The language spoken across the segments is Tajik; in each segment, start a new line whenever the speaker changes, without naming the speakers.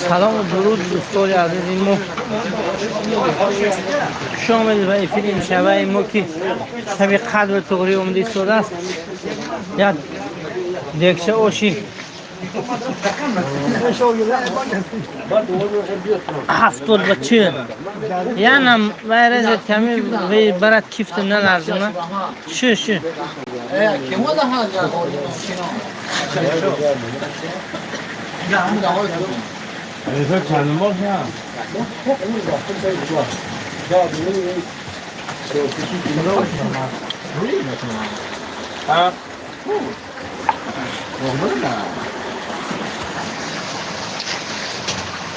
Салом ва дуруд, дӯстони азизи мо, хуш омадед ба эфири имшабаи мо, ки шаби қадр туғри омада истодааст. Як дегча оши 70 ба 40 янам вайрезед ками барад, кифта наларзуна шу шу.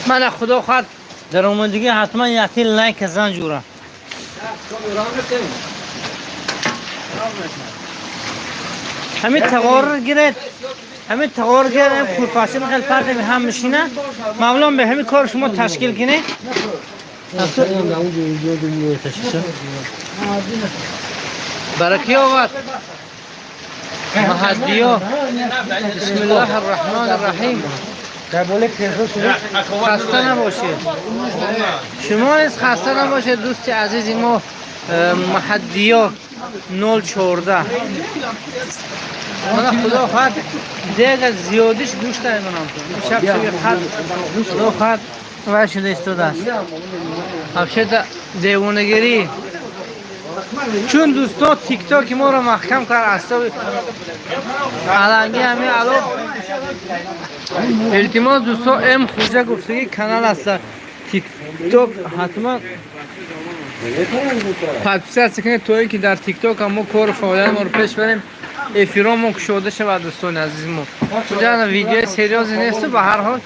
Мана, худо хоҳад, дар омадагӣ ҳатман якти лайк зан, ҷура. Ҳамин тағор гиред, ҳамин тағор гиред, курпача хел партем, ҳам мешина. Мавлон, бе ҳамин кор шумо ташкил кунед. Бараки овад маҳаддиё. Бисмиллаҳи арраҳмони арраҳим. Хаста набошед, шумо низ хаста набошед, дӯсти азизи мо Маҳаддиё 014. Мана, худо хоҳад, дега зиёдиш гӯшта мемонам. Шаб шаби қадр, худо хоҳад, вай шуда истодааст. Вообще-то девонагирӣ, чун дӯсто тиктоки моро маҳкам кард аз ҳисоби аланги ҳамин ало. Илтимос, дӯсто, М Хуҷа гуфтагӣ канал аст тикток, ҳатман подписаться кунед, то ин ки дар тикток мо кору фаъолият моро пеш барем, эфиромон кушода шавад. Дӯстони азизи мо, куҷа видеои серьёзный несту, ба ҳар ҳол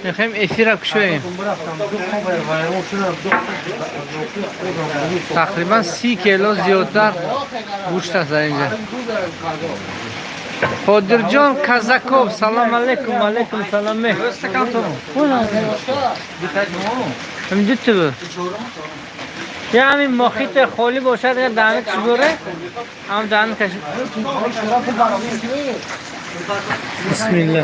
мехоҳем эфира кушоем. Тақрибан 30 кило зиёдтар гӯшт аст дар инҷа. Қодирҷон Казаков, салом алейкум. Алейкум салом. Ҳамин бу я ҳамин мохит холӣ бошад, даҳани каш буре, ҳам даҳани каш. Бисмилла.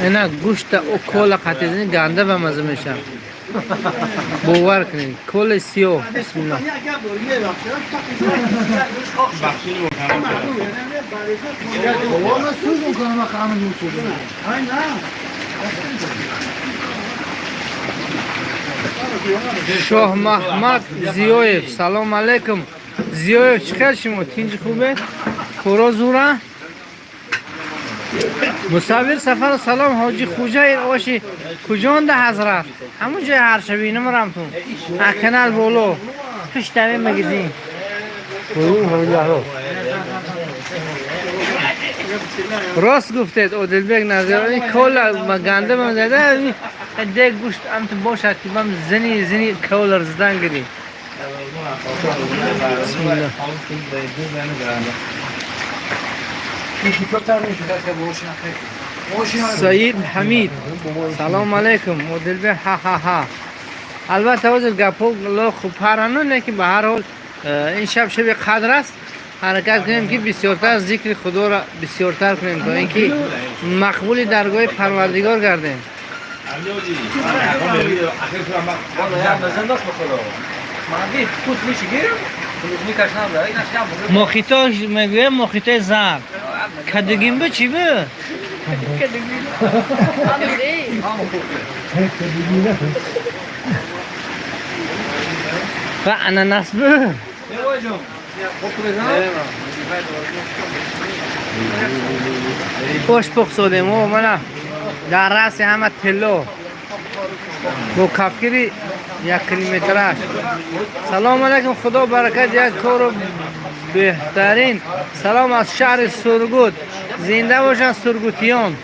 Ина гӯшта кола қатизини ганда ба маза мешавад, бовар кунед, коли сиёҳ. Бисмилла. Шоҳмаҳмад Зиёев, салом алейкум. Зиёев, чӣ хел шумо, тинҷи, хубе, хуро зура? Мусаввир Сафар, салом. Ҳоҷи Хуҷа, ин оши куҷонда? Ҳазрат, ҳамун ҷои ҳаршабӣ намарамтун, аканал боло пуштави магазин. Рост гуфтед, Одилбек Назарони, кола ганда зада дег гӯшт амту бошад, ки ман зини зини колар задан гирӣ. Бисмилла. Саид Ҳамид, салом алейкум. Одилбек, ҳа ҳа ҳа. Албатта, ҳозир гапҳо ло хуб парану, лекин ба ҳар ҳол ин шаб шаби қадр аст. Ҳаракат кунем, ки бисёртар зикри худоро бисёртар кунем, то ин ки мақбули даргоҳи Парвардигор гардем. Мохито мегӯям, мохитои зард кадугин бу, чӣ бу? Ва ананас бу. Ош пухсодем, о, мана дар раъси ҳама тилло бо кафкири 1 километраш. Салому алайкум, худо баракат як кору беҳтарин. Салом аз шаҳри Сургут. Зинда бошанд сургутиён.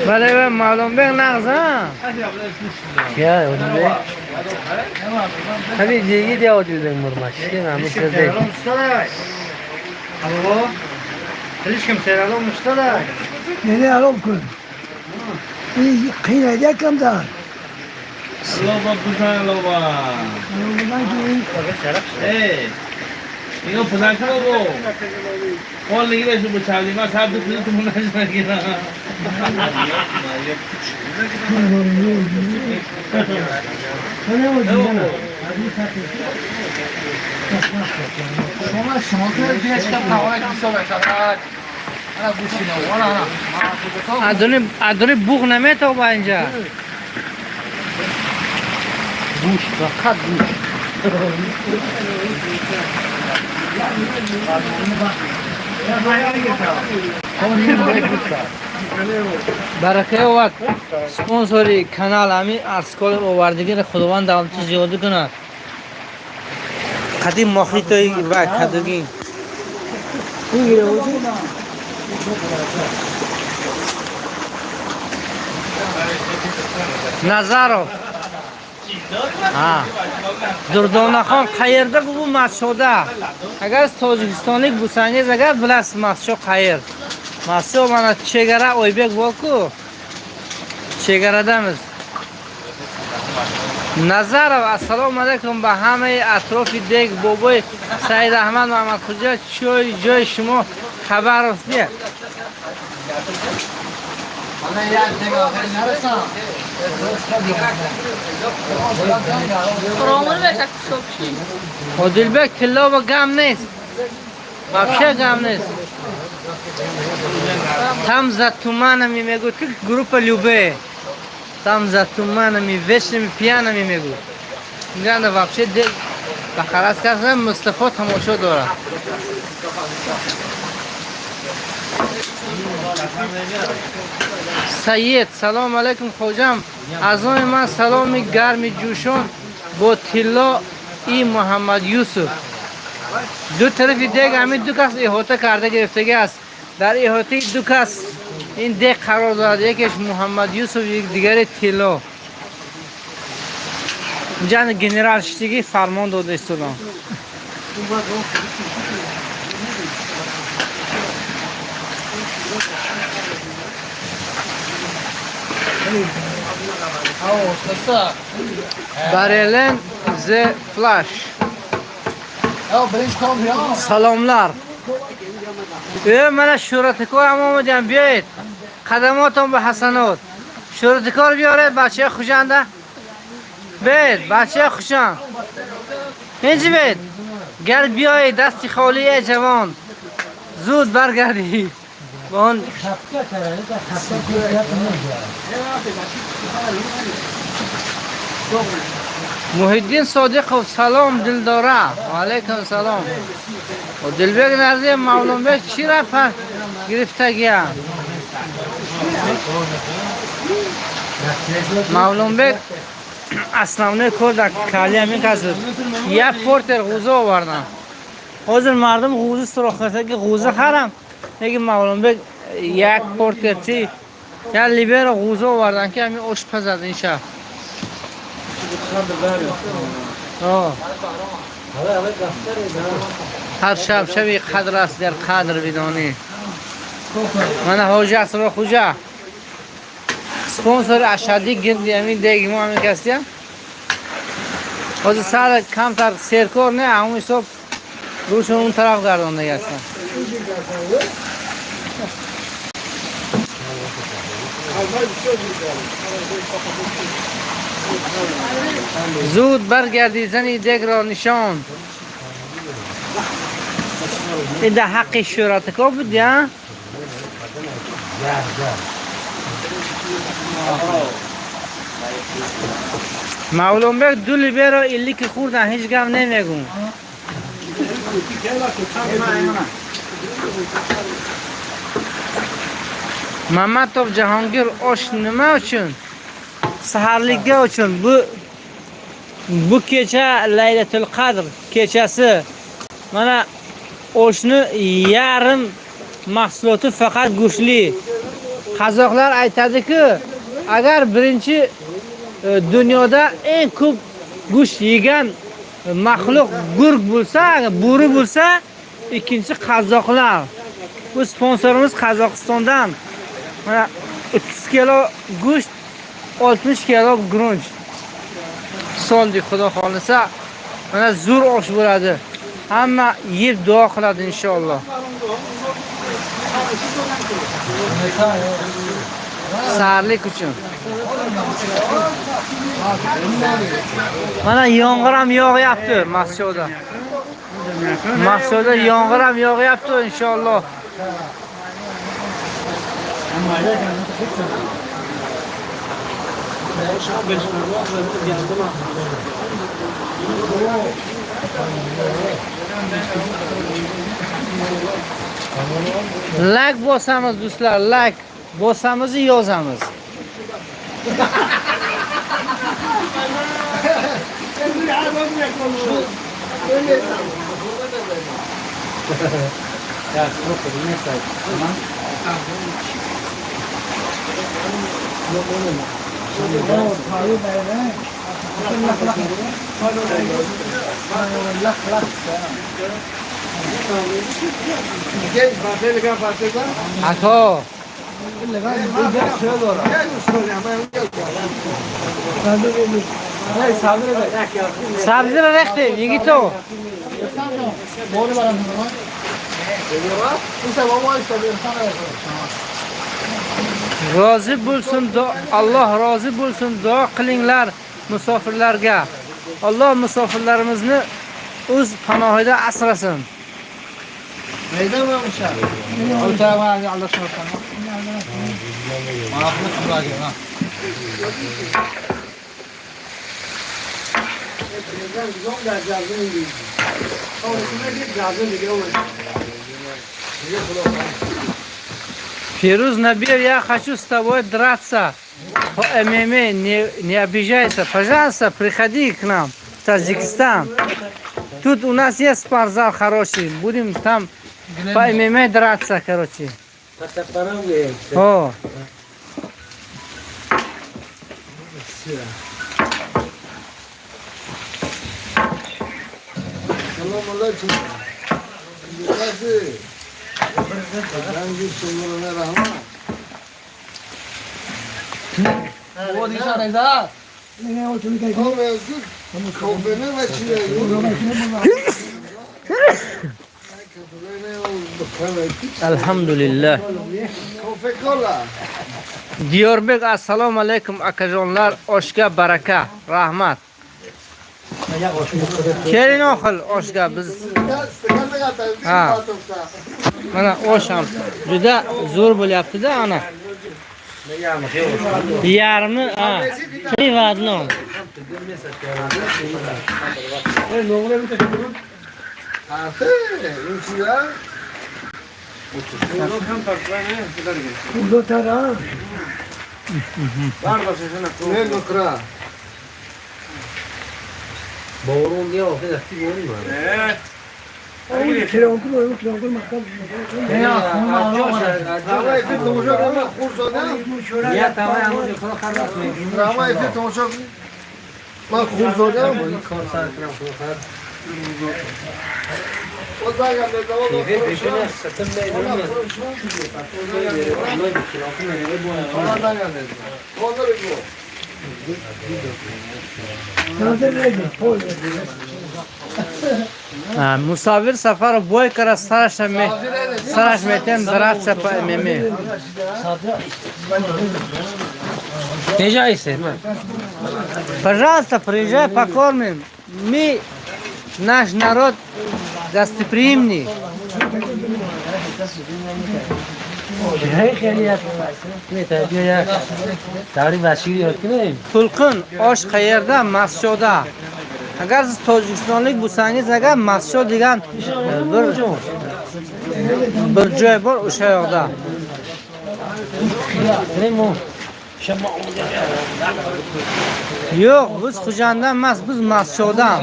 Бале, Мавлонбек нағз, а?
Я, Одилбек. Ҳамин деги де Одилбек мурмаш. Ҳамин сирде.
Алло. Слишком сералом муштада.
Nene alom kun. Qiyna yakam da.
Loba 부산 로바. 에. 이거 부산 크로고. 원래 이래서 뭐 자기가 사도 그 문화시나기나.
Адони буғ наметоба инҷа. Гӯшт, фақат гӯшт. Баракаи овард спонсори канал ҳамин арскол овардагиро Худованд давлати зиёда кунад. Қадим мохитои ва кадугин. Назаров. Ҳа. Дурдонахон qayerda bu Mashoda? Agar tojikistonlik bo'lsangiz, agar bilasiz Masho qayer. Masho mana chegara Oybek bor-ku. Chegaradamiz. Назаров, ассалому алайкум ба ҳамаи атрофи дег бобои Саид Аҳмад Маҳмадхӯҷа чой ҷои шумо Хабаровск. Одилбек тилло ба гам нест. Вообще гам нест. Там за туманами мегӯ ки группа Любе. Там за туманами вечными пьяными мегӯ. Инҷа вообще дег ба харас кардан Мустафо тамошо дорад. Саид, салом алайкум хоҷам. Аз номи ман саломи гарми ҷӯшон бо тилло и Муҳаммад Юсуф. Ду тарафи дег ҳамин ду кас иҳота карда гирифтагӣ аст. Дар иҳотаи ду кас ин дег қарор дорад. Якеш Муҳаммад Юсуф, дигаре тилло. Инҷа генерал шиштагӣ фармон дода истодам. Barelen The Flash. Саломлар. Mana Shuhratikor ham omadam, биёед. Қадамотон ба ҳасанот. Шӯҳратикор биёред бачаи Хуҷанда. Биёед, бачаи Хуҷанд. Инҷи биёед. Гар биёед дасти холӣ эй ҷавон. Зуд баргардӣ. Ба он Муҳиддин Содиқов салом дилдора. Ва алайкум салом. Дилбек Нарзиев Мавлонбек чира па гирифтагия? Мавлонбек основной кор дар кали ҳамин кас буд. Як портер ғӯза овардам. Ҳозир мардум ғӯза суроғ карда ки ғӯза харам. Лекин Мавлонбек як портер чи як либеро ғӯза овардан ки ҳамин ош пазад ин шаб. Ҳар шаб шаби қадр аст дар қадр бидонӣ. Мана ҳоҷи Асрор Хуҷа. Спонсори ашаддӣ гирди ҳамин деги мо ҳамин касия. Ҳозир сар камтар серкор не, ҳамон ҳисоб рӯшон он тараф гардондаги ҳастанд. Зуд баргардӣ зани дегро нишон. Ин дар ҳаққи шӯҳратико буд, я? Мавлонбек ду либеро иллики хӯрдан ҳеҷ гап намегӯм. Mamatov Jahongir, osh nima uchun? Saharlikka uchun. Bu kecha Laylatul Qadr kechasi. Mana oshni yarim mahsuloti faqat go'shtli. Qozoqlar aytadi-ku, agar birinchi dunyoda eng ko'p go'sht yegan maxluq gurg bo'lsa, bo'ri bo'lsa, ikkinchi qozoqlar. Bu sponsorimiz Qozog'istondan. Mana 30 kilo go'sht, 60 kilo guruch soldik, xudo xohlasa. Mana zo'r osh bo'ladi. Hamma yeb duo qiladi inshaalloh. Saharlik uchun. Mana yomg'ir ham yog'yapti Masjidda. Masjidda yomg'ir ham yog'yapti inshaalloh. Like bosamiz do'stlar, like bosamiz, yozamiz. Aka. Sabzi rexti, yigito. Rozi bo'lsin, Alloh rozi bo'lsin, duo qilinglar musofirlarga. Alloh musofirlarimizni o'z panohida asrasin. Фируз Набиев, я хочу с тобой драться по ММА, не обижайся. Пожалуйста, приходи к нам в Таджикистан. Тут у нас есть спортзал хороший, будем там по ММА драться, короче. О. Alhamdulillah. Diyorbek, assalomu alaykum akajonlar, oshga baraka, rahmat. Keling oxil oshga biz. Ha. Mana osh ham juda zo'r bo'lyapti-da ana. Yarmi, ha. Три в одном. Мусавир Сафаров бой кара сараш метен драться по ММА. Пожалуйста, приезжай, покормим. Мы, наш народ гостеприимный. To'lqin, osh qayerda? Masjidda. Agar siz tojikistonlik bo'lsangiz, agar Masjid degan bir joy bor o'sha yoqda. Yo'q, biz Xo'janddan emas, biz Mastcho'dan.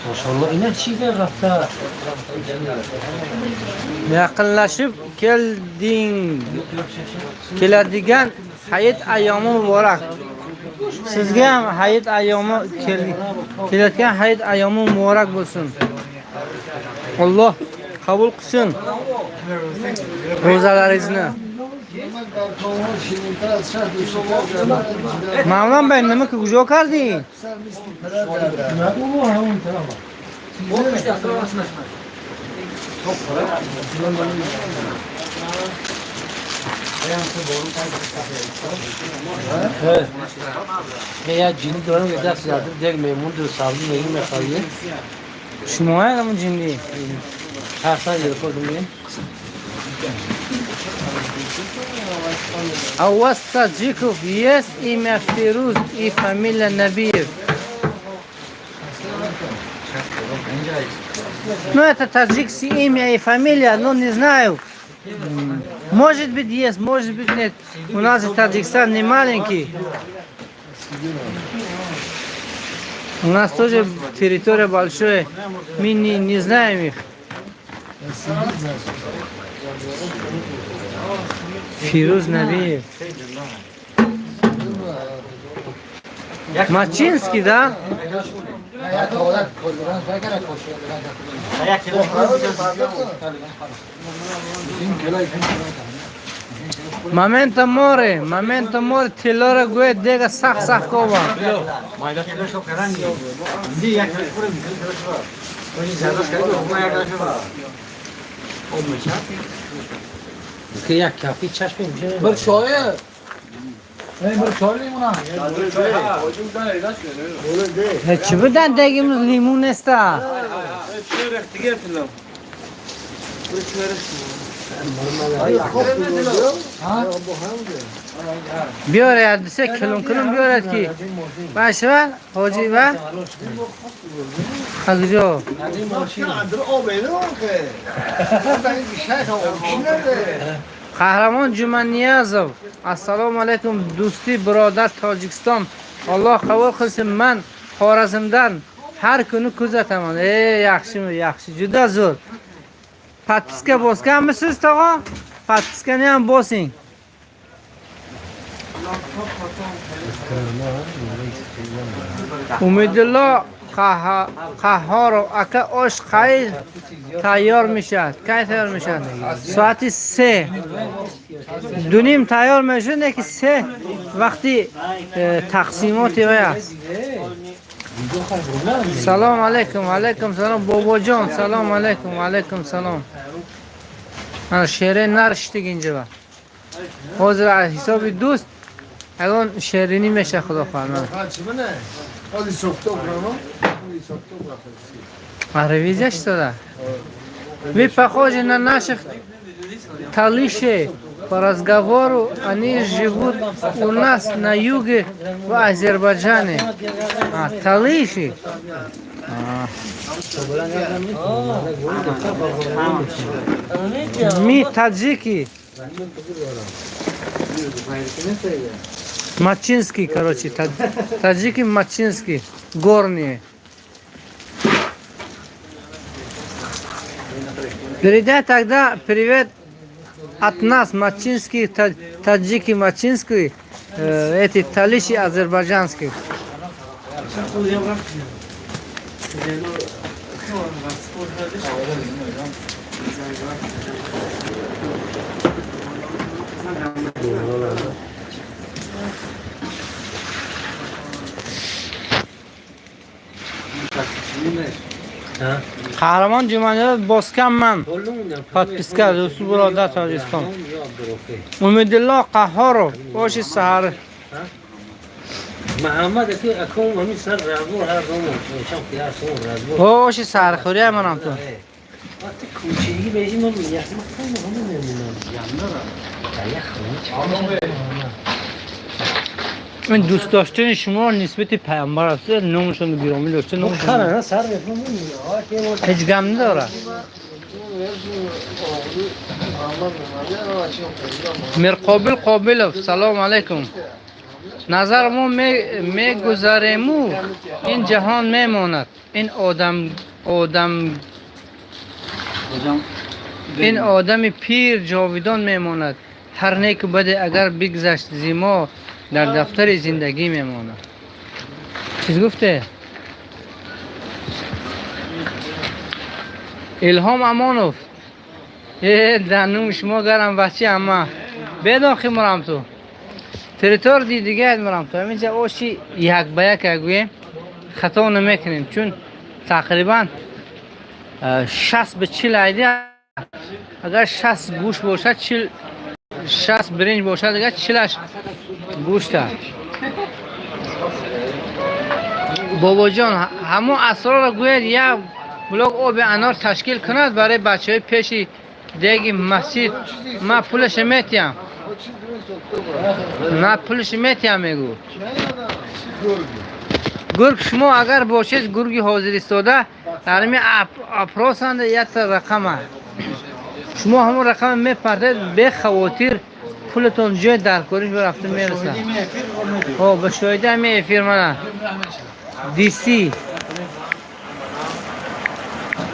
Maşallah inek çiğden rafta.
Yaqinlashib kelding. Keladigan hayit ayyomi muborak. Sizga ham hayit ayyomi kelayotgan hayit ayyomi muborak bo'lsin. Alloh qabul qilsin ro'zalaringizni. Mavlon bay, nima куҷо кардӣ?
Ya cini دارم یه دست زده دیگ میمون دو سبزی میگی میخوایی.
Шумо ҳам ҷинни.
هر سال یه خود
А у вас, таджиков, есть имя Фируз и фамилия Набиев? Ну, это таджикское имя и фамилия, но не знаю. Может быть, есть, может быть, нет. У нас и Таджикистан не маленький. У нас тоже территория большая. Мы не знаем их. Фируз Набиев. Мачинский, да? Момента море, момента море, тиллора гӯяд дега сах сах кова.
که یک کافی چشم میشه.
بر چایه. بر چای لیمونه.
Чӣ будан дегимиз лимун неста. Биёред се килон килон биёред ки башва ҳоҷи ва аз куҷо? Қаҳрамон Ҷуманиязов. Ассалому алайкум, дӯсти биродар Тоҷикистон. Аллоҳ қабул қилsin. Ман Xorazmdan har kuni kuzataman. Ey, yaxshimi? Yaxshi, juda zo'r. Подписка bosganmisiz, tog'a? Подписка ni ham bosing. Umidullo Qahhorov aka, osh qay tayyor mешавад? Кай тайёр мешавад? Соати 3. 2:30 тайёр мешавад, не ки 3 вақти тақсимоти вай аст. Салом алайкум, алайкум салом бобоҷон, салом алайкум, алайкум салом. Ана шере наришдик инҷа. Ҳозир аз ҳисоби дӯст ягон шеринӣ меша, худо хоҳад. А ревизия что ли? Вы похожи на наших талышей по разговору. Они живут у нас на юге в Азербайджане. А, талыши? А. Мы таджики. Мачинский, короче, таджики мачинский, горные. Передай тогда привет от нас, мачинские, таджики мачинские, эти талиши азербайджанские. Қаҳрамон Ҷуманиёзов bosganman. Подписка дӯсту биродар Тоҷикистон. Умидулло Қаҳҳоров оши саҳар.
محمد اکی اکم همین سر رزمور هر زمان شام که هر زمان رزمور.
Оши саҳархӯрия манам ту.
وقتی کوچیکی بهشی من میگم من خیلی همون نمیدونم.
Ин дӯст доштани шуморо нисбати пайғамбар аст, номашонро гиромӣ дошта, номашон
سر
ҳеҷ гап надорад. Мирқобил Қобилов, салом алейкум. Назар мо мегузаремӯ, ин ҷаҳон мемонад. Ин одам одам ин одами пир ҷовидон мемонад. Ҳар неку баде агар бигзашт зи мо, дар дафтари зиндагӣ мемонад. Чиз гуфте? Илҳом Амонов. Э, данум шумо гарам бачи ама. Бедон хи мурам ту. Территор ди дига мурам ту. Ҳаминҷа оши як ба як гӯем хато намекунем, чун тақрибан 60 ба 40 айди, агар 60 гӯшт бошад, 40, 60 биринҷ бошад, агар 40-аш гӯшта. Бобоҷон, ҳамон асрорро гӯяд, як блок оби анор ташкил кунад барои бачаҳои пеши деги масҷид. Ман пулаша метиҳам. На, пулаша метиҳам, мегӯ. Гург шумо агар бошед, гурги ҳозир истода дар ҳамин опросанда якта рақама. Шумо ҳамон рақама мепартед, бехавотир пулатон ҷои даркориш рафта мерасад. О, ба шоҳиди ҳамин эфир мана. DC.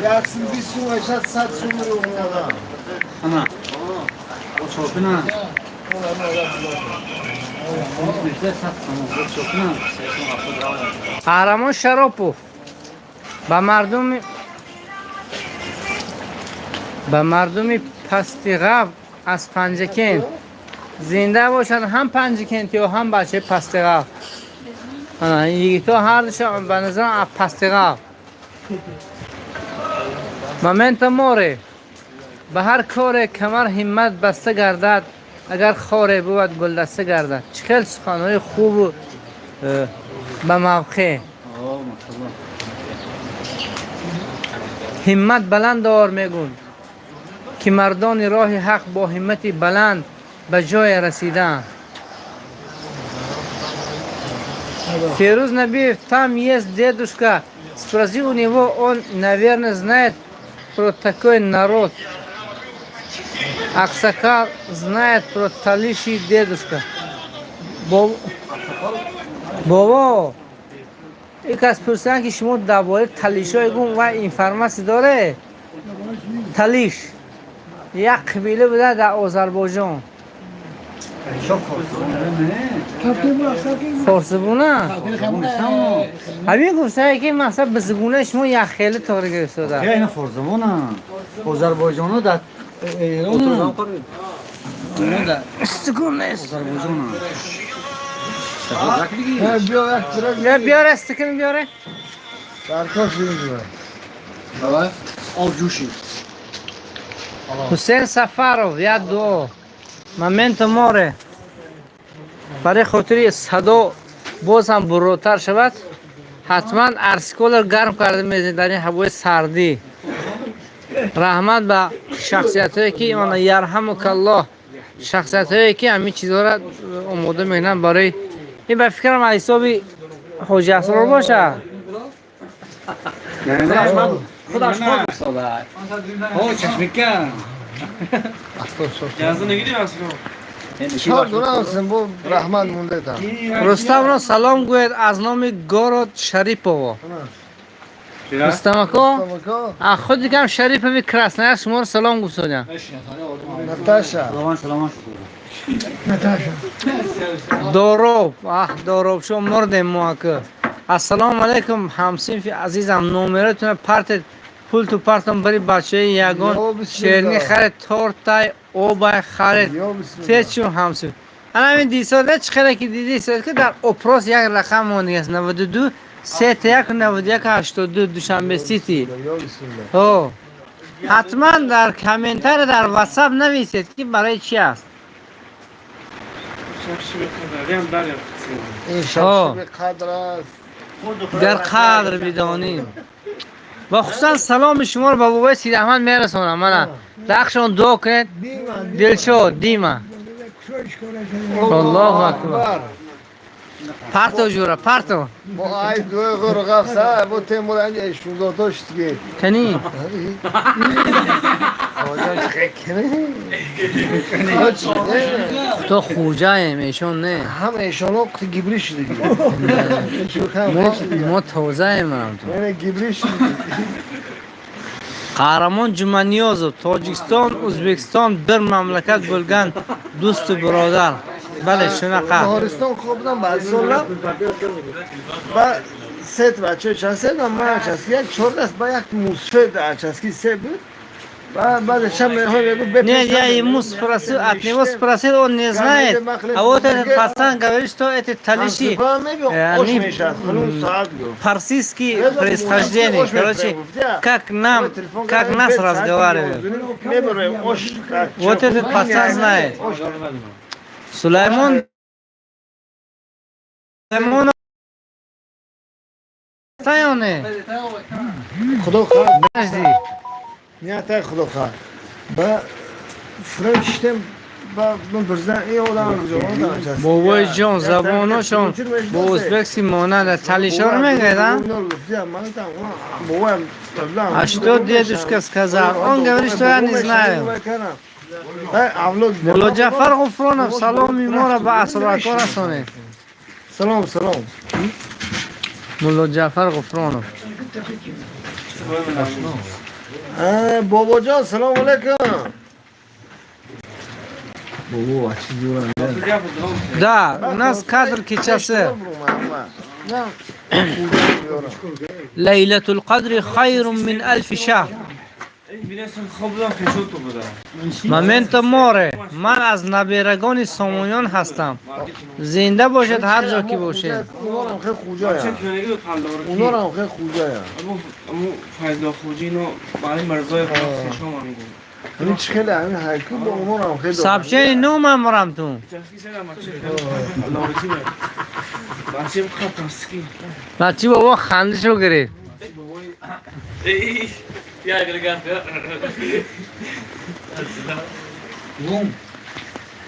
120 сум, 800 сум رو اومدم.
Ана. Чопина. 100 сом. Чопина.
Қаҳрамон Шаропов, ба мардуми Пастиғав аз Панҷакент. Зинда бошад ҳам панҷакентиё, ҳам бачаи Пастиғав. Ана йигитҳо ҳардушон ба назарам аз Пастиғав. Момента море, ба ҳар коре камар ҳиммат баста гардад, агар хоре бувад, гулдаста гардад. Чӣ хел суханҳои хубу ба мавқеъ.
О, машалло.
Ҳиммат баланд дор, мегӯн, ки мардони роҳи ҳақ бо ҳиммати баланд ба ҷое расидаанд. Феруз Набиев, там есть дедушка, спроси у него, он, наверное, знает про такой народ. Аксакал знает про талиши дедушка. Бобо, як аз пурсидан, ки шумо дар бораи талишҳои гум ва информация доре? Талиш як қабила буда дар Озарбойҷон. Форсибуна ҳамин гуфтае, ки мақсад ба забунаи шумо як хеле тоғри гирифтода.
Я ина форсзабона. Озарбойҷоно дар Эрон. Ино дар
Стукун нест.
Озарбойҷоно.
بیا یک طرف.
Я биёре, стукун биёре.
سرکار شدیم.
Об ҷӯшид.
Ҳусейн Сафаров, як дуо. Моменто море, барои хотири садо боз ҳам бурротар шавад, ҳатман арсиколар гарм карда мезанед дар ин ҳавои сардӣ. Раҳмат ба шахсиятҳое, ки мана, ярҳамукаллоҳ, шахсиятҳое, ки ҳамин чизҳоро омода мекунанд барои ин. Ба фикрам, аз ҳисоби Ҳоҷи Асрор бошад.
Худаш хоб истода. О, чашмика.
Yazdı ne gidiyor aslında?
چهار دونه هستیم با رحمت مونده تا.
Рустамро салом гӯед аз номи город Шарипово. Рустамако, а худи кам Шарипови Краснояр шуморо салом гуфтодям.
Наташа.
Саломат, саломат.
Дороб, аҳ, Дороб, шо мурдем мо ака. Ассалому алайкум, ҳамсинфи азизам, номератона партед, пул ту партам, бари бачаи ягон
Ё бисмилла.
шерни харед, тортай, обай харед.
Ё бисмилла.
Течум ҳамсинф. Ана ҳамин дисода чӣ хеле ки дидисод, ки дар опрос як рақам мондагиаст: 92 31 91 82, Душанбе Сити.
Ё бисмилла.
О, ҳатман дар комментария дар WhatsApp нависед, ки барои чи аст.
این شب شب قدر است.
Дар қадр бидонем ва хусусан саломи шуморо ба бобои Сидаҳмад мерасонам. Мана дақшон дуо кунед. Дилшод Дима. Аллоҳу акбар. Парто, ҷура, парто.
با ای دو غر غفصه با تیمور انج 16 تا شد.
Кани. То хуҷаем, эшон не.
Ҳама эшонҳо гибрид шудагӣ.
Мо тозаем.
Гибрид шудагӣ.
Қаҳрамон Ҷуманиёзов: Тоҷикистон, Ӯзбекистон bir мамлакат bo'lgan do'stu birodar. Бале, shunaqa.
Баҳористон хоб будам баъзи сола ба сет бача часе ман часки як чордаст ба як мусфед часки се буд.
Нет, я ему спросил, от него спросил, он не знает. А вот этот пацан говорит, что эти талиши, они парсийские происхождения. Короче, как нам, как нас разговаривают. Вот этот пацан знает. Сулаймон Сулаймон Тайоне.
Худо хоҳад.
Подожди.
Ниятay худо хоҳад. Ба френ шиштем ба бирзан ин одам
Бобои ҷон, забоношон бо узбекси монанда. Талишор мегӯяд, а? А что дедушка сказал? Он говорит, что я не знаю. Мулло Ҷафар Ғуфронов, саломи моро ба Асрорако расонед.
Салом, салом.
Мулло Ҷафар Ғуфронов.
Бобоҷон, салом алейкум. Бобо, чӣ ҷурам.
Да, у нас кадр кечасы. ليلة القدر خير من ألف شهر. Моменто море, ман аз наберагони Сомониён ҳастам. Зинда бошед ҳар ҷо ки бошед.
Унорам хеле хуҷая. Унорам хеле хуҷая.
Аму Файзулло Хуҷи ино барои Мирзои хешом мегӯ.
Ҳамин чӣ хеле ҳамин ҳайку бо унорам хеле.
Сообщение номам рамтун. Бачи бобо хандишо гирифт.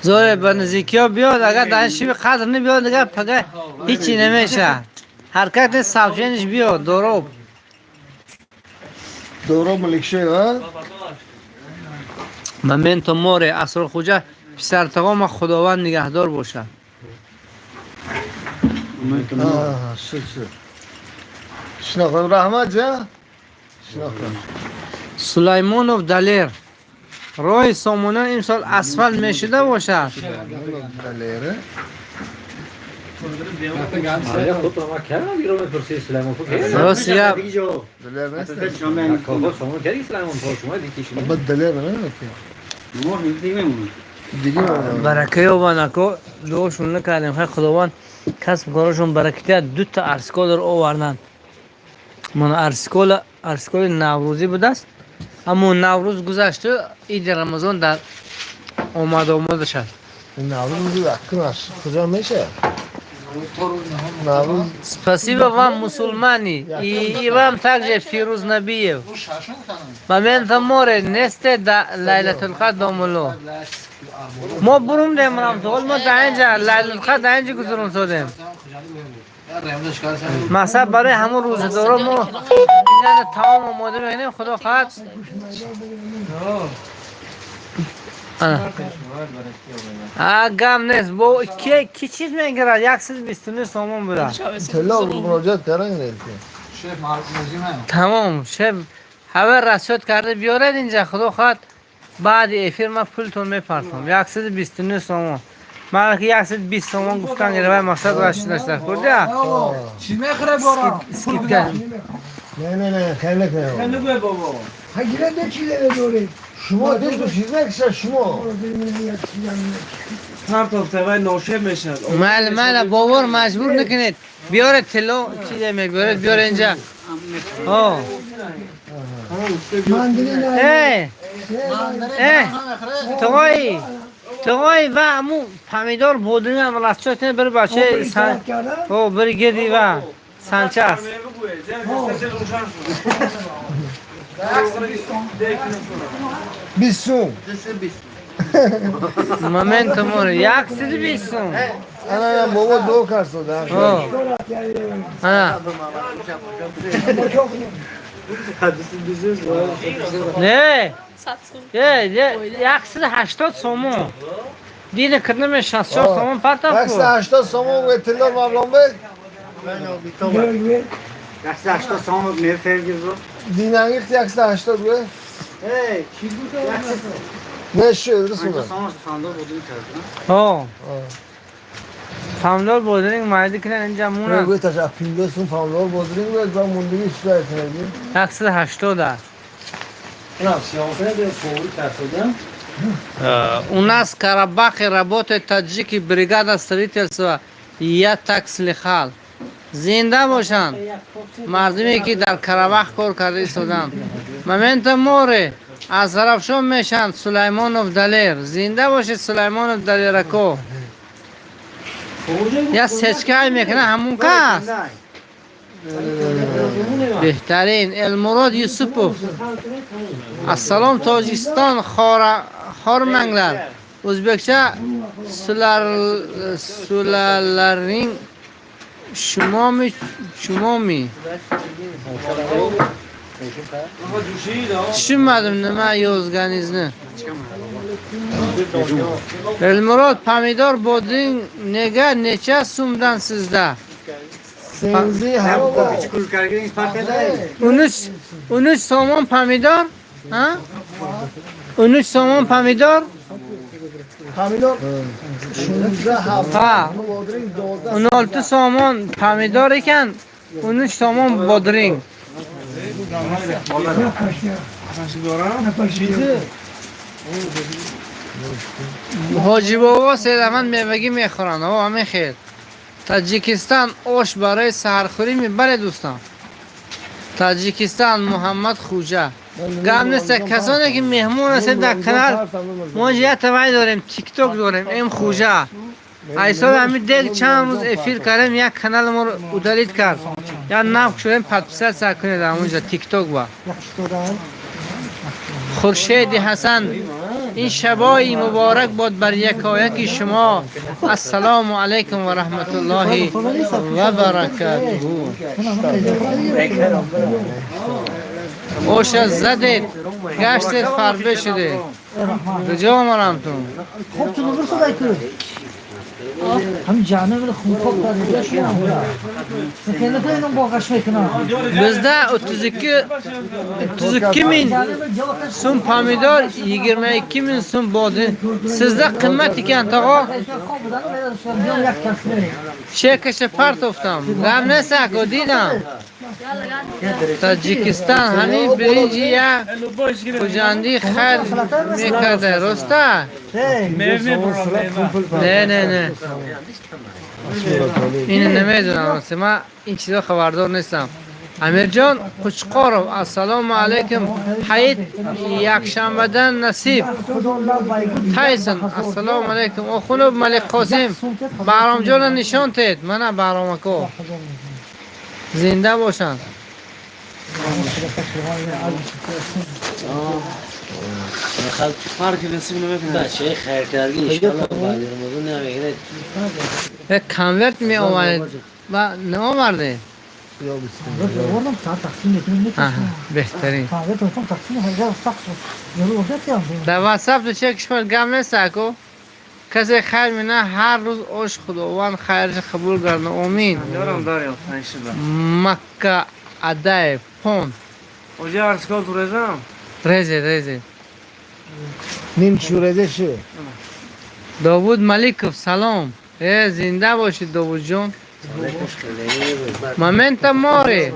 Зоре ба наздикиҳо биёд, агар дар ин шиби қадр набиёд, дигар пага ҳичи намешавад. Ҳаракат сообщение ш биёд, дороб.
Дороб Маликшоев, а?
Моменто море, Асрор Хуҷа, писартағома Худованд нигаҳдор бошад.
Шуд, шуд. Шинохтам, раҳмат ҷа. Шинохтам.
Сулаймонов Далер. Роҳи Сомониён имсол асфалт мешуда бошад.
Далер.
Рост гап.
Далер нест. Ба Далер намекунад. Диги
Барака ёбанд, ако дуошон накардем. Хай, Худованд касб корошон баракатият. Дута арсколро оварданд. Мана арскола, арсколи наврӯзӣ будааст. Аммо Наврӯз гузашту иди Рамазон дар омад омада шад.
Наврӯз акнаш куҷо мешавад? Наврӯз.
Спасибо вам, мусульмане, и вам также, Фируз Набиев. Моменто море, несте да Лайлатул Қадр домулло. Мо бурумдем рамту, мо дар инҷа Лайлатул Қадр дар инҷа гузарон содем. Мақсад барои ҳамон рӯзадоро мо инҷа таом омода мекунем, худо хоҳад. Ана. А гам нест, бо ки чиз мегирад? 129 сомон буда.
Тилло муроҷиат кардан нест.
Тамом, шеф ҳава расчёт карда биёрад инҷа, худо хоҳад баъди эфир ман пултон мепартом. 129 сомон. Ман ки 120 сомон гуфтан гирифта, мақсад расчёт курда.
Чӣ мехӯре бора?
Скидка.
Не, не, не, хеле не.
Нагӯ бобо.
Шумо дишто чиз накиша шумо.
Партофта вай ношеб мешавад.
Майли, майли, бовар маҷбур накунед. Биёред тилло, чизе мебиёред, биёред инҷа. О. Э, э, тоғои, тоғои ва аму помидор бодинам расчёт кунед, бир бача сан, о, бир гирди ва санчас.
20 сум.
Моменто море, 120 сум.
Ана бобо дуо кард сода.
О. Ана. Не, 180 сомон. Дина кирнаме 64 сомон партофт.
180 сомон тилло Мавлонбек.
180 сомон мефергизо.
Динангих 180 гӯ.
Эй,
Не шу, русуна.
Сомон фандор будин кард.
Ҳо. Помидор бодринг майда кунан инҷа мунан.
Гӯ таша 50 сум помидор бодринг гӯ ба мундиги чида этнаги.
180 аст.
Сиёнфе де фоври кард.
У нас в Карабахе работают таджики, бригада строительства. Я так слыхал. Зинда бошанд. Мардуме ки дар Карабах кор карда истоданд. Момента море аз Зарафшон мешанд Сулаймонов Далер. Зинда бошед, Сулаймонов Далерако. Я сечкай мекуна ҳамун кас. Беҳтарин Элмурод Юсупов. Ассалом, Тоҷикистон, хормангlar. O'zbekcha sulalaring shumomi chumomi? Tushunmadim nima yozganingizni. Elmurod, pomidor, bodring nega necha so'mdan sizda?
Senzi hamda.
13 somon pomidor? Ha? 13 somon pomidor?
Помидор 16
Ha.
Bodring 12.
16 somon pomidor ekan, 13 somon bodring. Ҳоҷи бобо сераман мевагӣ мехӯранд. О, ҳамин хел. Таҷикистон ош барои саҳархӯрӣ мебале, дӯстон. Таҷикистон, Муҳаммад Хуҷа. Гап нест, касоне ки меҳмон ҳастед дар канал, мо инҷа як тавай дорем, тикток дорем, М Хуҷа. Айсол ҳамин дег чанд рӯз эфир кардем, як канал моро удалить кард. Як нав шудем, подписаться кунед ҳамонҷа тикток ба. Хуршеди Ҳасан, ин шабои муборак бод бар якояки шумо. Ассалому алайкум ва раҳматуллоҳи ва баракатуҳу. Оша задед, гаштед, фарбе шудед. Куҷо омадамтун?
Хоб ту нур садай ку. Ҳамин ҷаҳаннам хунхоб боғаш мекунам.
Bizda 32 ming so'm pomidor, 22 ming so'm bodring. Sizda qimmat ekan, tog'a. Chekasha partoftam. Gap нест, ако дидам. Таҷикистон ҳамин биринҷи як хуҷандӣ хайр мекарда, роста? Не, не, не. Ин намедонам, рости ман ин чизо хабардор нестам. Амирҷон Қучқоров, ассалому алайкум. Ҳайит якшанбадан насиб. Тайсон, ассалому алайкум. Охунов Малик Қосим, Баҳромҷонро нишон тед. Мана Баҳромако. Зинда бошанд. Як конверт меовард ва наоварде? Беҳтарин. Дар ватсап ту чек шумо гап нест, ако? Касе хайр мена ҳар рӯз ош, Худованд хайраш қабул гардонад. Омин.
Дорам, дорам, панҷшиба.
Макка Адаев пон.
Оҷа арскол ту резам?
Резе, резе.
Ним чурезе ши.
Довуд Маликов, салом. Э, зинда бошед, Довудҷон. Момента море.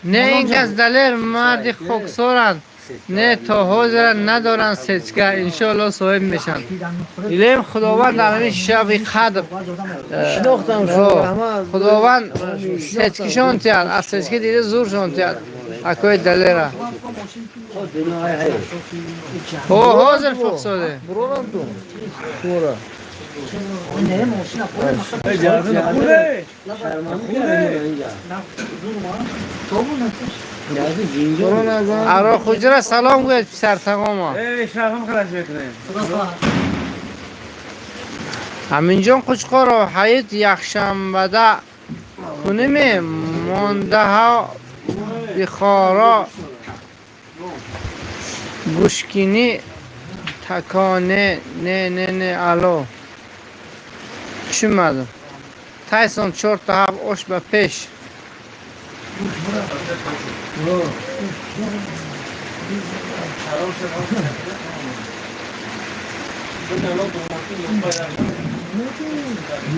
Не, ин кас далер марди хоксоранд. Не, то ҳозира надоранд сечка. Иншоалло соҳиб мешанд. Илоҳим Худованд дар ҳамин шаби қадр
Шинохтам шумо, раҳмат.
Худованд сечкишон тиҳад, аз сечки дида зуршон тиҳад. Акои далера. О, ҳозир фухсоде.
Буронам ту. Шумора. Бурон аз
Аро хуҷра салом гӯяд писартағома.
Эй, шарҳам халаш мекунем.
Аминҷон Қучқоров, ҳайит якшанбада куниме мондаҳо Бихоро гӯшкинӣ таконе не не не ало tushunmadim. Tayson 4-7 osh ба пеш.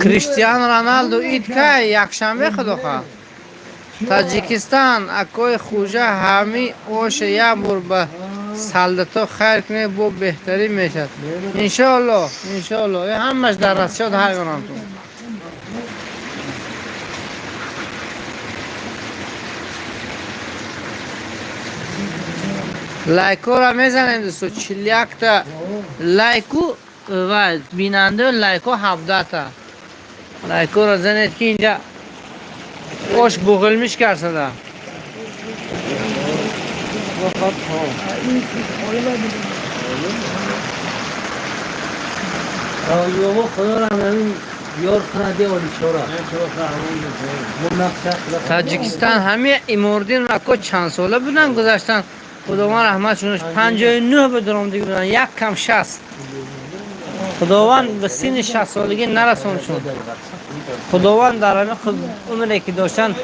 Криштиану Роналду ид кай? Якшанбе худо хоҳад. Таҷикистон акои хӯҷа ҳами оша як бор ба солдато хайр кунед бо беҳтарин мешавад. Иншоалло, иншоалло. Ҳамаш дар расчёт ҳайронамтон. Лайкҳоро мезанем дӯсто, 41-та лайку ва бинандаи лайкҳо 17-та. Лайкҳоро занед ки инҷа ош буғилмиш карсада. Таҷикистон ҳами Имордин ако чанд сола буданд гузаштан? Худованд раҳматшон 59 ба даромадагӣ буданд, як кам 60. Худованд ба синни 60 солагӣ нарасоншон. Худованд дар ҳамин умре ки доштанд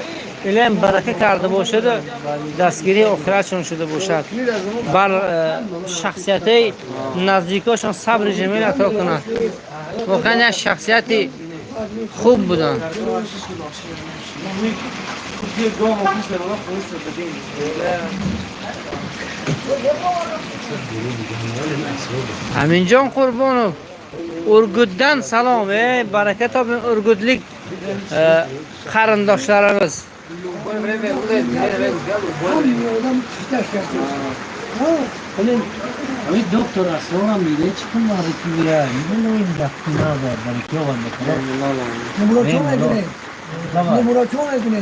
илм барака карда бошаду дастгирии охиратшон шуда бошад. Бар шахсиятҳои наздикошон сабри ҷамил ато кунад. Воқеан як шахсияти хуб буданд. Аминҷон Қурбонов Ургутдан салом. Барака toping urgutlik qarindoshlarimiz.
Доктор Аслонам میده چی کن معرفی بیه میدونه این دکتر ندار برای کی آوان بکنه
نمورا چون میکنه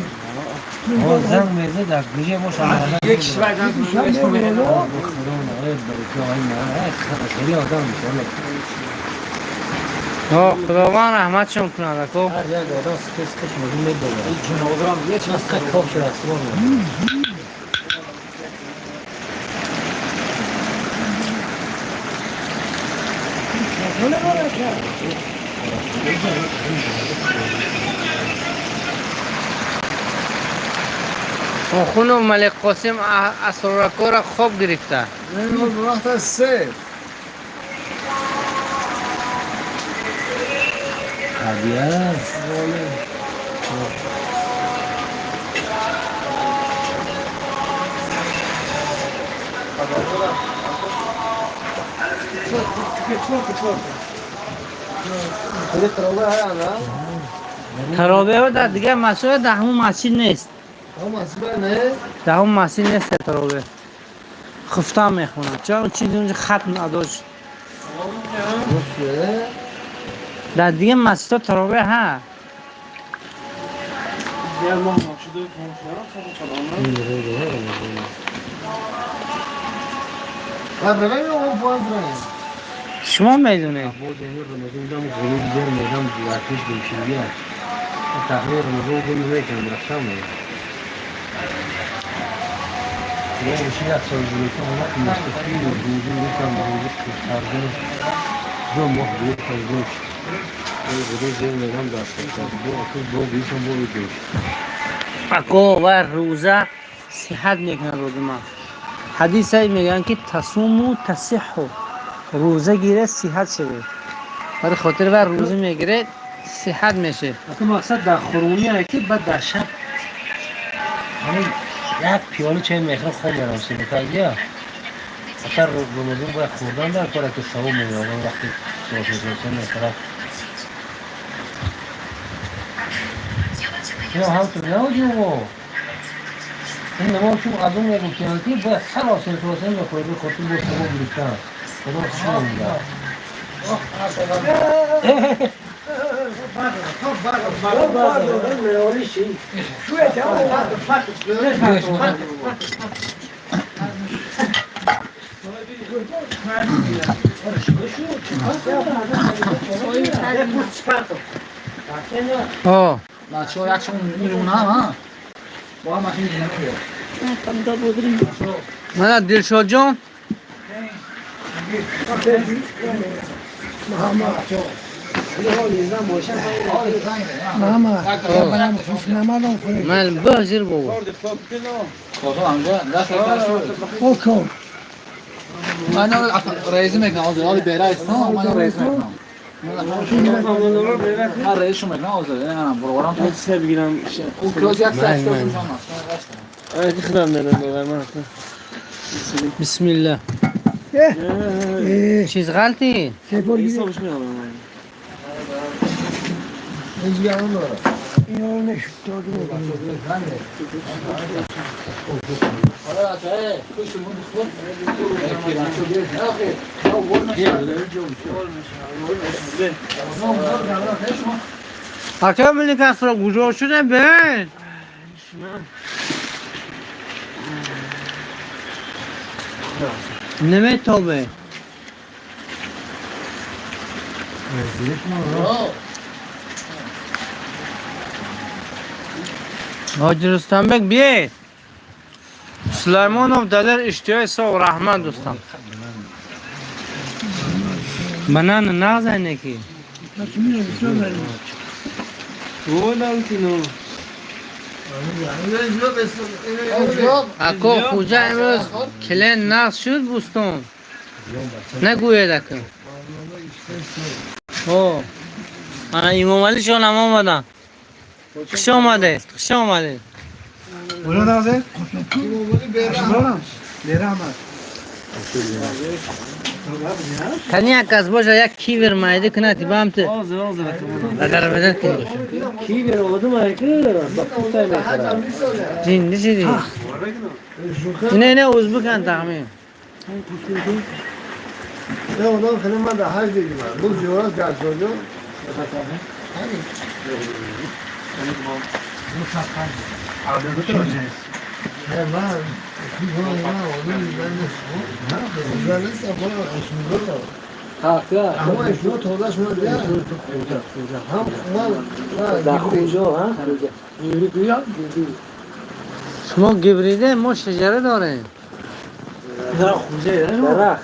زنگ میزه در گوشه باش
یک کشور زنگ میزه
خیلی آدم میشه
خداوند رحمتشون کنه اکو.
هر یک آدم سپس کش مگه میدونه این جنازه هم یه چیز کاف شده اصلا.
Охуну Малик Қосим асроракора хоб гирифта.
وقت سه
Таровеҳ дар дигар масҷид дар ҳамон масҷид нест. Дар ҳамон масҷид нест таровеҳ. Хуфта мехонад. Чун чизи унҷа хатм адо шуд. Дар дигар масҷидҳо таровеҳ ҳа. Шумо медонед. Ако ва рӯза сиҳат мекунад одама. Ҳадисае мегӯянд ки тасуму тасиҳҳу. Рӯза гиред сиҳат шавед. Барои хотири ва рӯза мегиред сиҳат мешавед.
Мақсад дар хуруние ки баъд дар шаб як пиёла чай мехӯрам хоб мерам синукагия. Асар Рамазон бояд хӯрдан дар кора ки савоб меёбам вақти сосисоса мехӯрам. Ино ҳамтур наоҷуво. Ин намоз чун аз он мегуфтанд ки бояд саросер мехӯред ба хотир бо савоб гирифтан. Худо шумо мегӯяд.
بچه‌ها یکشون میرونه ها با هم ماشین میرونه.
Мана Дилшодҷон. Ман бозир бобо.
من رئیس میکنم آزاد بهره است من رئیس میکنم من رئیس میکنم آزاد نه برو برم
سه بگیرم
اون کلاس یک ساعت
آره خودم میرم بابا من
بسم الله. چیز غلطی؟ حتی ملی کس را گوجه شده بین نمیتابه. Ҳоҷи Рустамбек биед. Сулаймонов Далер иштиёи сов раҳмат дӯстам. Банан нағзане ки. Ако хуҷа имрӯз килен нағз шуд бӯстон. Нагӯед ака. О. Ана Имомалишон ҳам омаданд. Хуш омадед, хуш омадед. Кани як аз боша як кивер майда кунад ба ҳамту бадар бадар кун боша.
Кивер одам айки ба путай мехӯрад.
Зинда шудӣ. Ина ина ӯзбекан тахмин.
نه اونم خیلی من در حج دیدیم بود زیارت گرزاجا.
شما گبریده ما شجره داریم.
درخت.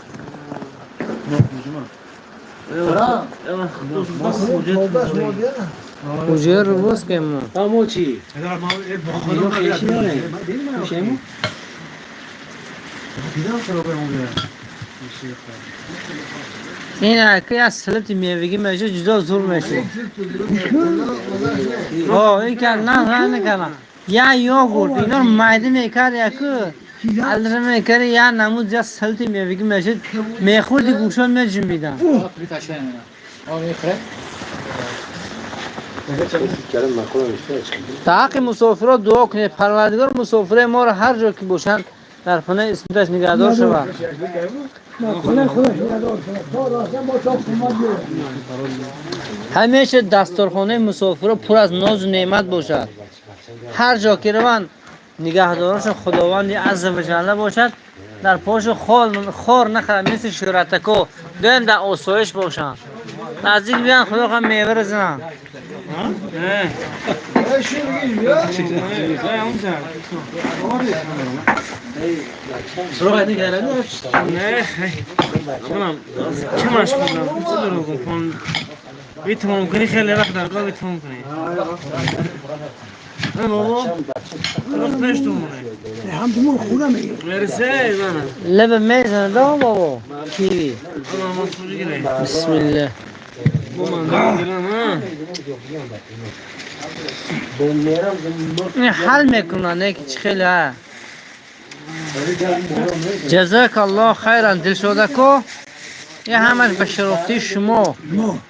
خوجه رو باز که ما.
اما چی؟
این که از سلط میوگی میشه جدا زور میشه. آه این که نه نه نکنه. یا یوگورت اینا رو معده میکرد یا که الدر میکرد یا نمود یا سلط میوگی میشه میخوردی گوشان میجنبیدن. تا حق مسافرها دعا کنید پروردگار مسافر ما را هر جا که باشند در پناه اسمتش نگهدار شود. همیشه دسترخانه مسافرها پر از ناز و نعمت باشد. هر جا که روند نگهدارش خداوند عز و جل باشد. در پاش خار نخورد مثل شرطکو دائم در آسایش باشند. نزدیک بیان خدا خواهد میوه رزنن.
چه مشغولم چه دروغ گفتم تمام کنی خیلی وقت در کار تمام کنی. نه بابا وقت نشتم مونه.
هم تو خونه میگه.
مرسی منم.
لب میزنه دا بابا. کیوی. بسم الله. این حل میکنه نه که خیلی ها. جزاک الله خیرا دلشادکو. یه همش به شرافتی شما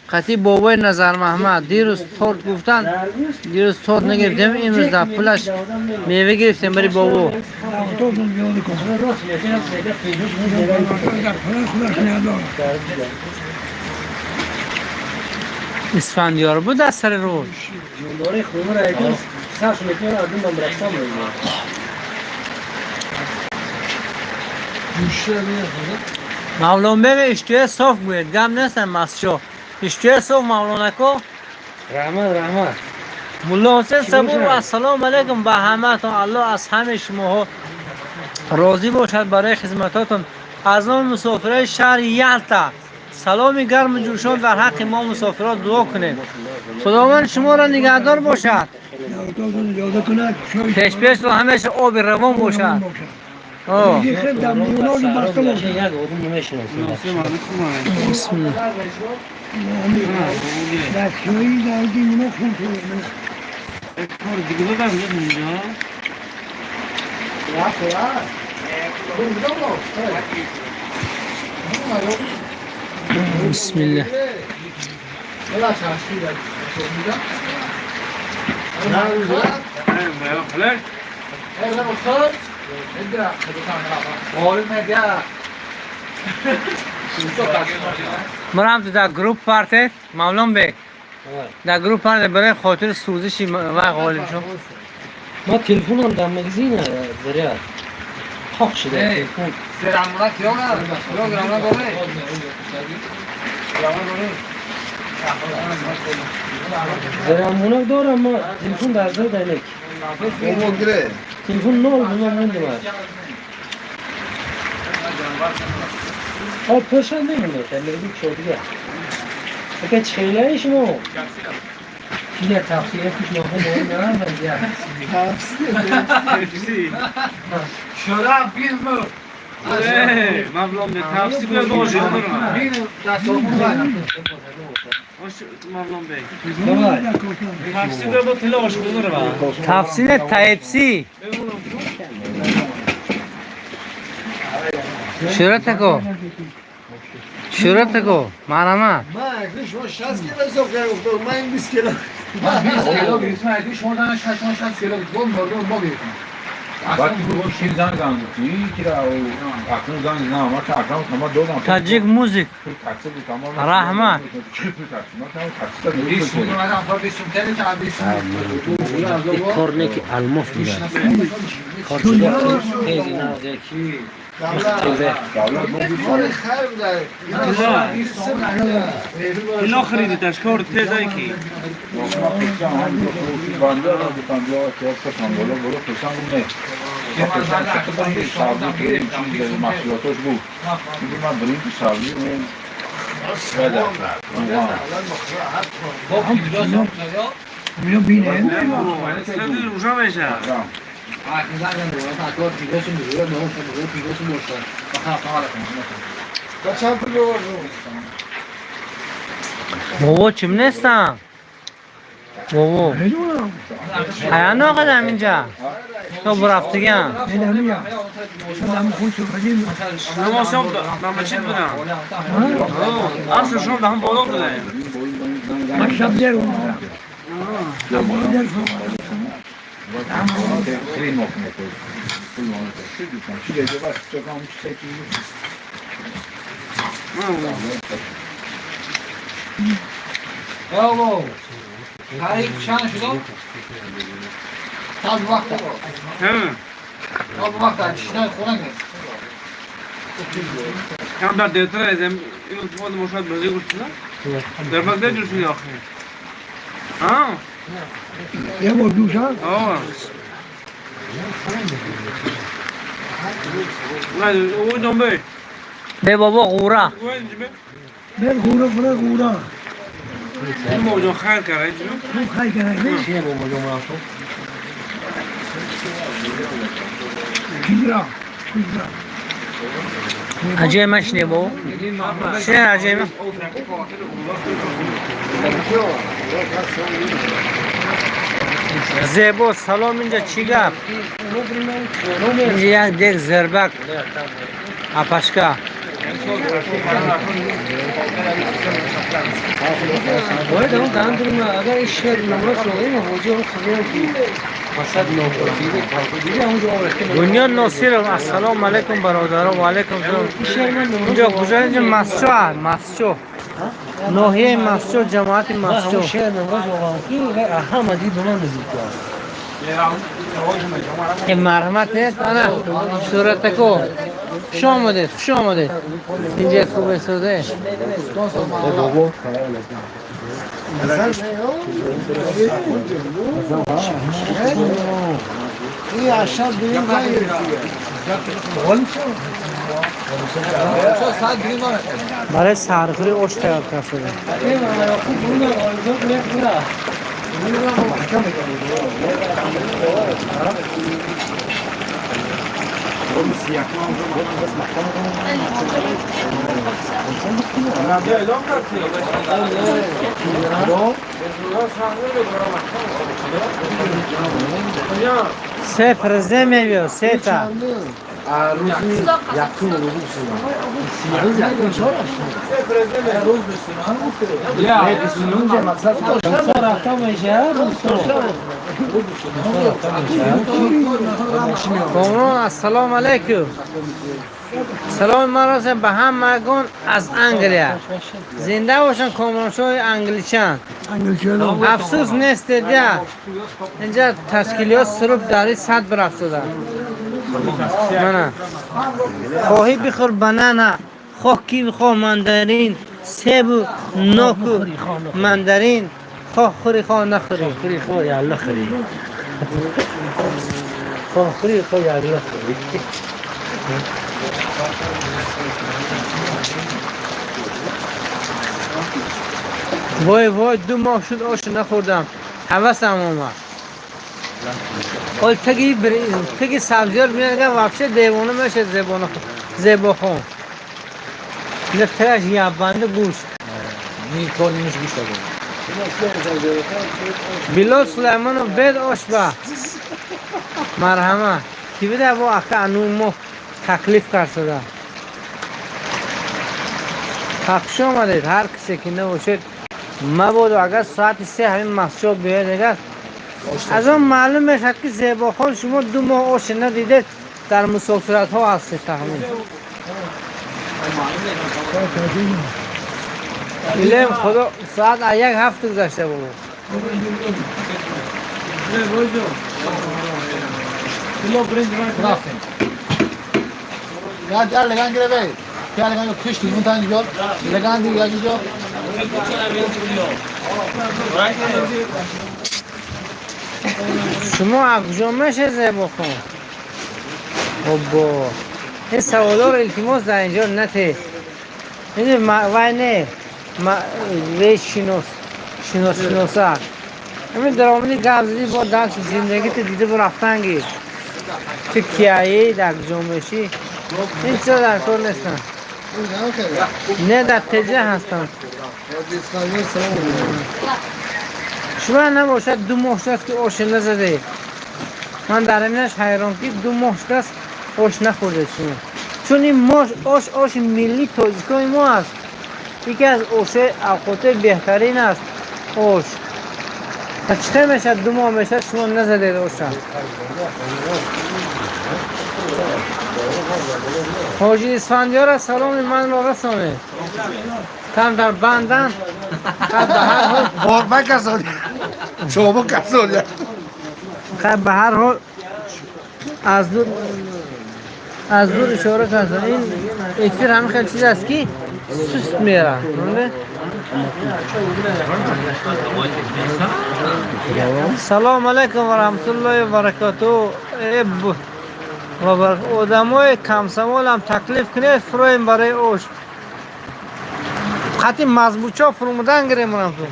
قطعی بابای نظر محمد دیروز تورت گفتن دیروز تورت نگرفتیم امروز در پولش میوه گرفتیم برای بابا. اسفندیار بود از سر روز. مولانا بگه اشتیه صاف گوید گم نیستم مسجد اشتیه صاف مولانا کو
رحمت رحمت
ملا حسین صبور و السلام علیکم به همه تان. الله از همه شما Розӣ бошад барои хизматотон. Аз номи мусофирои шаҳри Ялта саломи гарму ҷӯшон дар ҳаққи мо мусофирот дуо кунед. Худованд шуморо нигаҳдор бошад. Пешпешро ҳамеша оби равон бошад. Бисмиллаҳ. Мурам ту дар групп партед, Мавлонбек. Дар групп партед барои хотири сӯзиши вай ғолиб шуд.
Ма телефонам дар магазин заряд. Ток шуда телефон. Зарямонак дорам ма телефон дар зар дайнек. Телефон нол бума мондам. А пешам мемонад, дар магазин чо дига. Ака чхелаи шумо? Чизе тавсия куш нохун дорам я.
Шора bilmiyor.
Мавлон бе, тавсия бошад. Мавлон бе. Тавсия бо тила ошхона ро.
Тавсия таепси. Шӯратако. Шӯратако, марҳамат.
Ман акли шумо 60 кило ҳисоб кардам, гуфтам ман 20 кило.
20 кило гирифтам, акли шумо дана 60 кило гирифтам. Мардум мо гирифтем.
Таҷик музик. Раҳмат.
Кор не ки алмос буда. Кор тез ина яки.
اینا خریدیدش کار تیزایی کی
بابا چیم نیستم بابا حیان آقا اینجا تو برفتگم
ما شام من بچه بودم اصلا شام دهم بالا بودم
من شب در اومدم
Bravo. Hayır, şan şunu. Tam vakti. Tam vakti. Şuna konan.
Kam dar دیتر ازم اینو تو مشاد بازی گفتن در وقت جوش آخه ها
یه بار دوشان
آه نه او جنبه
به بابا قورا
بر قورا بر قورا
بابا خیر کرد
خیر کرد
چیه بابا جان مرا
کیرا کیرا
عجیب مشنی بابا چه عجیب زیبا سلام اینجا چی گپ اینجا یک دیگ زربک اپشکا
باید اون دندون اگر این شعر نمره شده حوجه اون خبرم که مثلا ناپرسیده کافی اونجا آورده
بنیاد ناصیرов ассалому алайкум бародарон ва алайкум салом инҷо куҷо инҷо масчо масчо ноҳияи масчо ҷамоати масчо
шеър намра шуда ки ҳама дид ба ман наздик
марҳамат нет ана суратако хуш омадед хуш омадед инҷа хуб истода
این عشب دویم زنگ گرفتی.
برای سرخوری اوش تیار کرد شده. سه پرزه میبیو سه تا
روزی یکم روزی روز یکم چهار روز 29 مقصد
کامران السلام علیکم. سلام مراسم به همگان از انگلیا. زنده باشن کامران شوی انگلیچان. افسوس نیست دیگه. اینجا تشکیلات سروب داری صد برفت دادن. نه خواهی بخور بنانا، خواه کیوی، خواه مندرین، سیب و نوک و مندرین، خواه خوری خواه نخوری.
خوری خواه یا الله خوری. خواه خوری خواه یا الله خوری.
وای وای 2 ماه شد آش نخوردم، هوسم آمد. حال تگی سبزیار میاد وابشه دیوانه میشه زیبا خون. لفترش یه بند گوشت.
نیمش گوشت داره.
بلال سلیمانو بد آش با. مرحمت. کی بده با اخه انو مو تکلیف کرد شده. خوش آمدید هر کسی که نباشید مبادا اگر ساعت 3 همین مسجد بیاید اگر از آن معلوم میشد که زیبا خان شما 2 ماه آش ندیده در مسافرت ها هستید تخمین. ایلم خدا ساعت 1 هفته گذشته بود.
یا در لگان گیره بی. یا لگان کشتی اون تا اینجا لگان دیگه اینجا.
شما کجا میشه زیبا خان؟ بابا این سوالا رو التماس در اینجا نته. این وای نه وی شناس شناس شناسا همین درآمدی گپ زدی با درس زندگی ت دیده برفتنگی تو کیایی در کجا میشی این چیزا در کار نیستن. نه در تجه هستن. شما نباشد 2 ماه است که آش نزده. من در اینش حیران که 2 ماه است آش نخورده شما. چون این ماش آش آش ملی تاجیکای ما است. یکی از آش اوقات بهترین است آش. چطور میشه 2 ماه میشه شما نزدید آش؟ حاجی اسفندیار سلام من را رسانه. کم در بندن. به هر حال
قربان کسانی شما کسانی
به هر حال از دور اشاره کردن. این افیر همه خیلی چیز است که سست میره. سلام علیکم و رحمت الله و برکاته. و آدمای کم سوال هم تکلیف کنید فرویم برای اوش. قطعی مضبوطا فرمودن گیریم رفتم.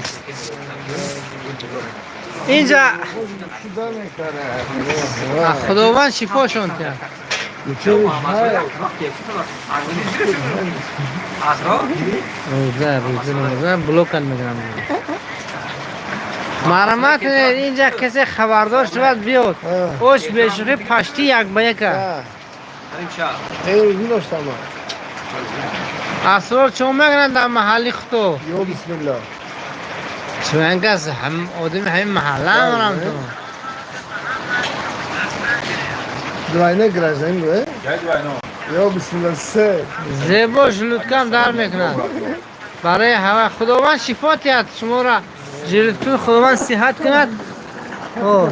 اینجا خداوند شفاشون ده. روزه روزه روزه بلوکن میگیرم. مرحمت اینجا کسی خبردار شود بیاد. اوش بشوخی پشتی یک به یک. اسرار چون میگن در محلی خودو.
یو بسم الله.
چون کس هم آدم همین محله هم رم تو.
دوینه گرازن گوه؟ یا بسم الله سه.
زیبا جلودکم در میکنن. برای هوا خداوند شفا دهد شما را. جلودتون خداوند صحت کند. او.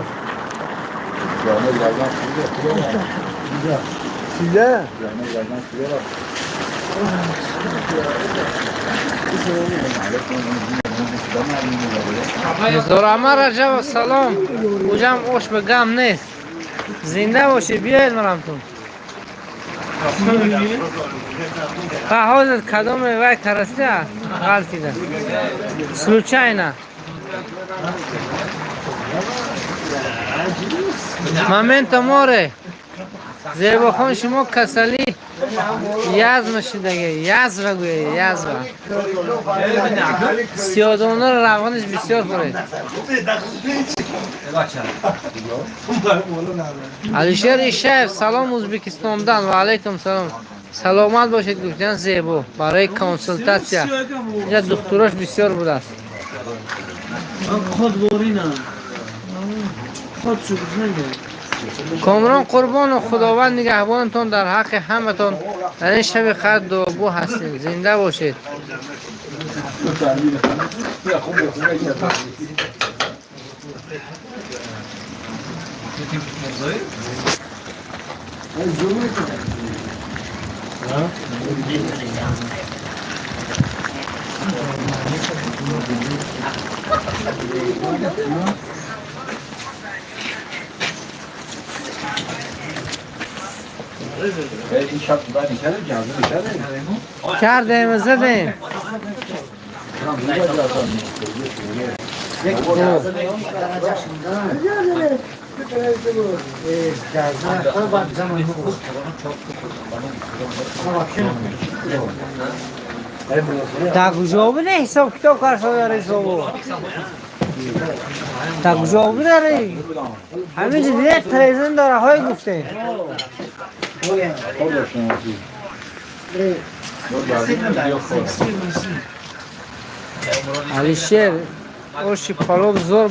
سیده؟
زورامه رجب سلام. اوجام اوش به گم نیست. Зинда бошед, биёед марамтон. Ҳа, ҳозир кадоме вай карастия ғалтида. Случайно. Моменто море. Зебохон, шумо касалӣ язва шудаге, язва гӯе, язва. Сиёдонаро равғанаш бисёр хӯред. Алишер Ишаев, салом Узбекистондан. Ва алайкум салом. Саломат бошед, гуфтан зебо. Барои консултатсия. Инҷа духтурош бисёр будааст. Комрон Қурбонов, Худованд нигаҳбонатон, дар ҳаққи ҳаматон дар ин шаби қадр дуогӯ ҳастем. Зинда бошед. کردیم زدیم. تا کجا بوده حساب کتاب کار حسابو تا کجا بوده ری همین دیگه تلویزیون داره های گفته. Алишер, оши палов зор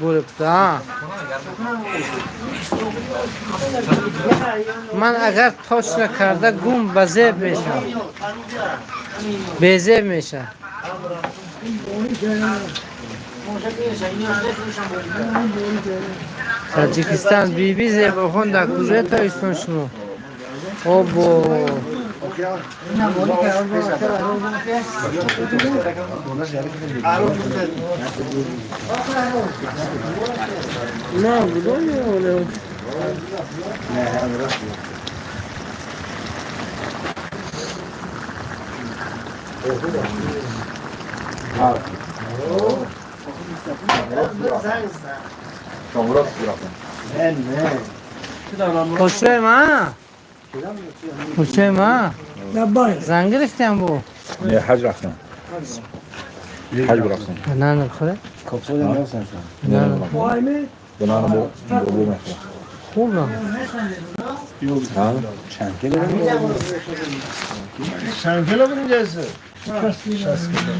бурибда. Ман агар точно карда гум ба зеб мешавам. Безеб мешавам. Таҷикистон биби зебохон дар куҷои Тоҷикистон шумо? Обо. Не, будем. Хушрӯй ма? Хушрӯй ма? Занг гирифтем бу?
Не, ҳаҷ рафтам. Ҳаҷ рафтам.
На, хӯре?
Не, бо бо мехӯрам.
Хуб на.
Чанд кило?
Чанд кило будем ҷайса? 60 кило.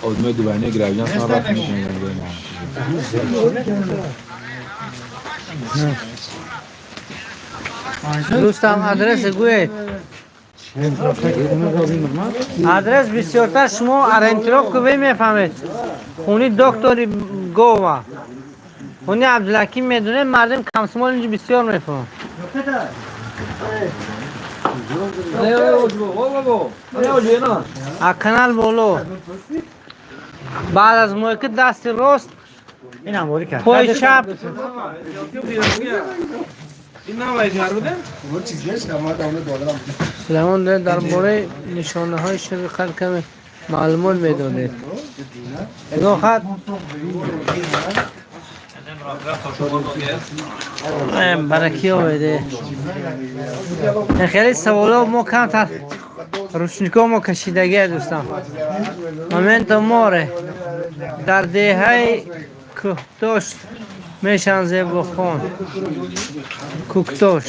Одме дубайне гравидан сам рафт мекунем.
Дӯстам, адрес гӯед. Адрес бисёртар шумо ориентировку мефаҳмед. Хуни доктори Гова. Хуни Абдулҳаким медонед, мардум комсомол инҷо бисёр мефаҳмад. А канал боло. Баъд аз мойка дасти рост, пои чап. Сулаймон, дар бораи нишонаҳои шаби қадр каме маълумот медодед. Нохат баракӣ оведе. Хеле саволо мо камтар ручникҳо мо кашидагия дӯстам. Моменто море дар деҳаи Кӯҳтош мешаванд зебохон. Кӯктош.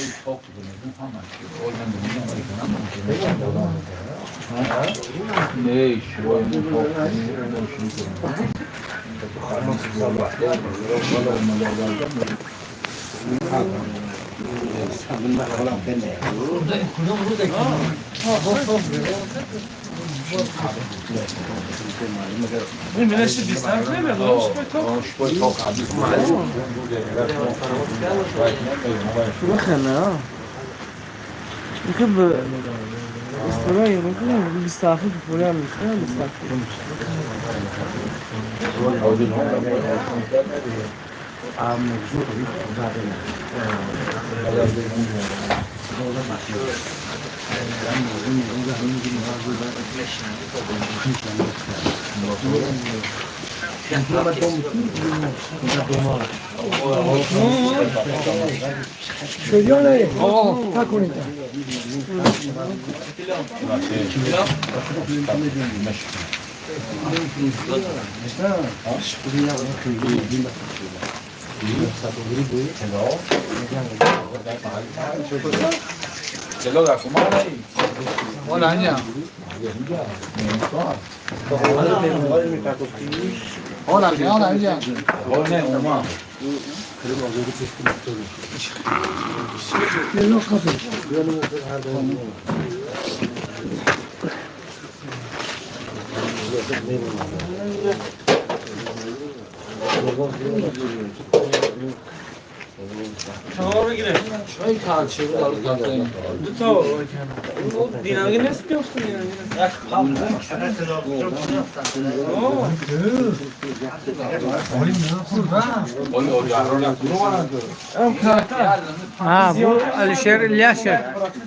Ha, bu Alisher İlyashev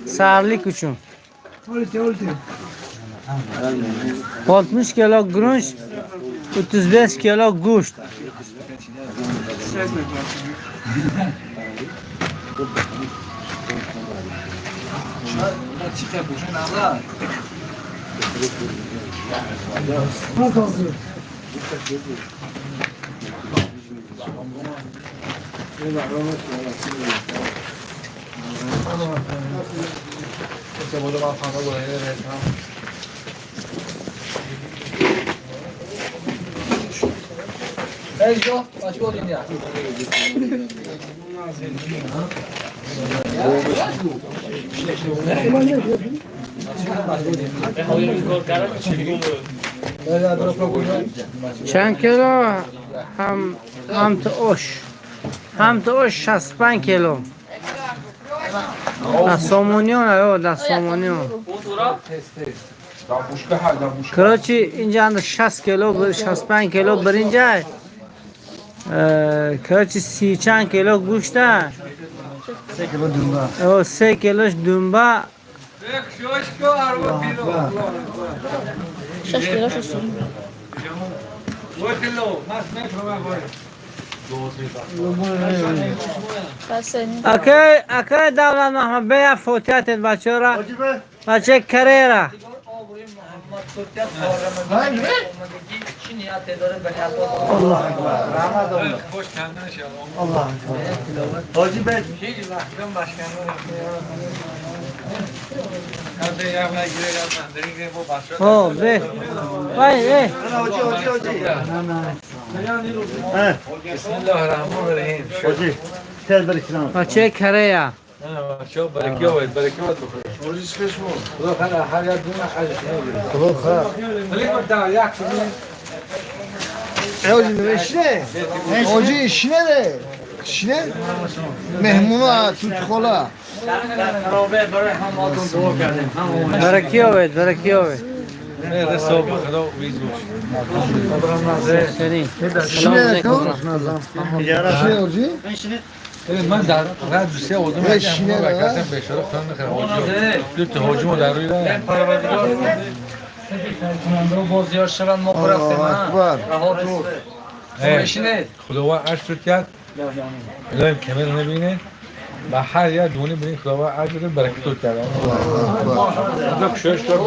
saharlik uchun. 60 kilo guruch, 35 kilo go'sht. Чанд кило ҳам то ош. Ҳам то ош 65 кило. Да сомониён, ё да сомониён. Короче, инҷа 60 кило, 65 кило биринҷ. Короче, 30 чанд кило гӯшт.
3 кило думба.
3 килош думба.
6 кило 600.
Акай, акай давлат Муҳаммад бея фотиҳат бачаро. Бача карера.
الله اکبر. الله اکبر. حاجی بک.
او به. وای ای.
حاجی حاجی حاجی.
بسم الله الرحمن الرحیم.
حاجی تل برکرام.
بچه کریا.
بچه برکه باید برکه باید بخوره. خدا خیر هر یک دونه خرج
خدا خیر.
ولی من یک
حاجی نوشته. حاجی شنه شنه مهمونا توت خاله.
برکه باید برکه باید.
خدا ویزوش.
شنه کن. شنه
من در رد دوستی آوردم که بیشتر خودم نخرم دو تا هجوم در روی راه
باز شدن ما رفتیم
خداوند عرش کرد الهیم کمل نبینه و هر یک دونه بینه خداوند عرش بده برکت کرد خدا کشش کرد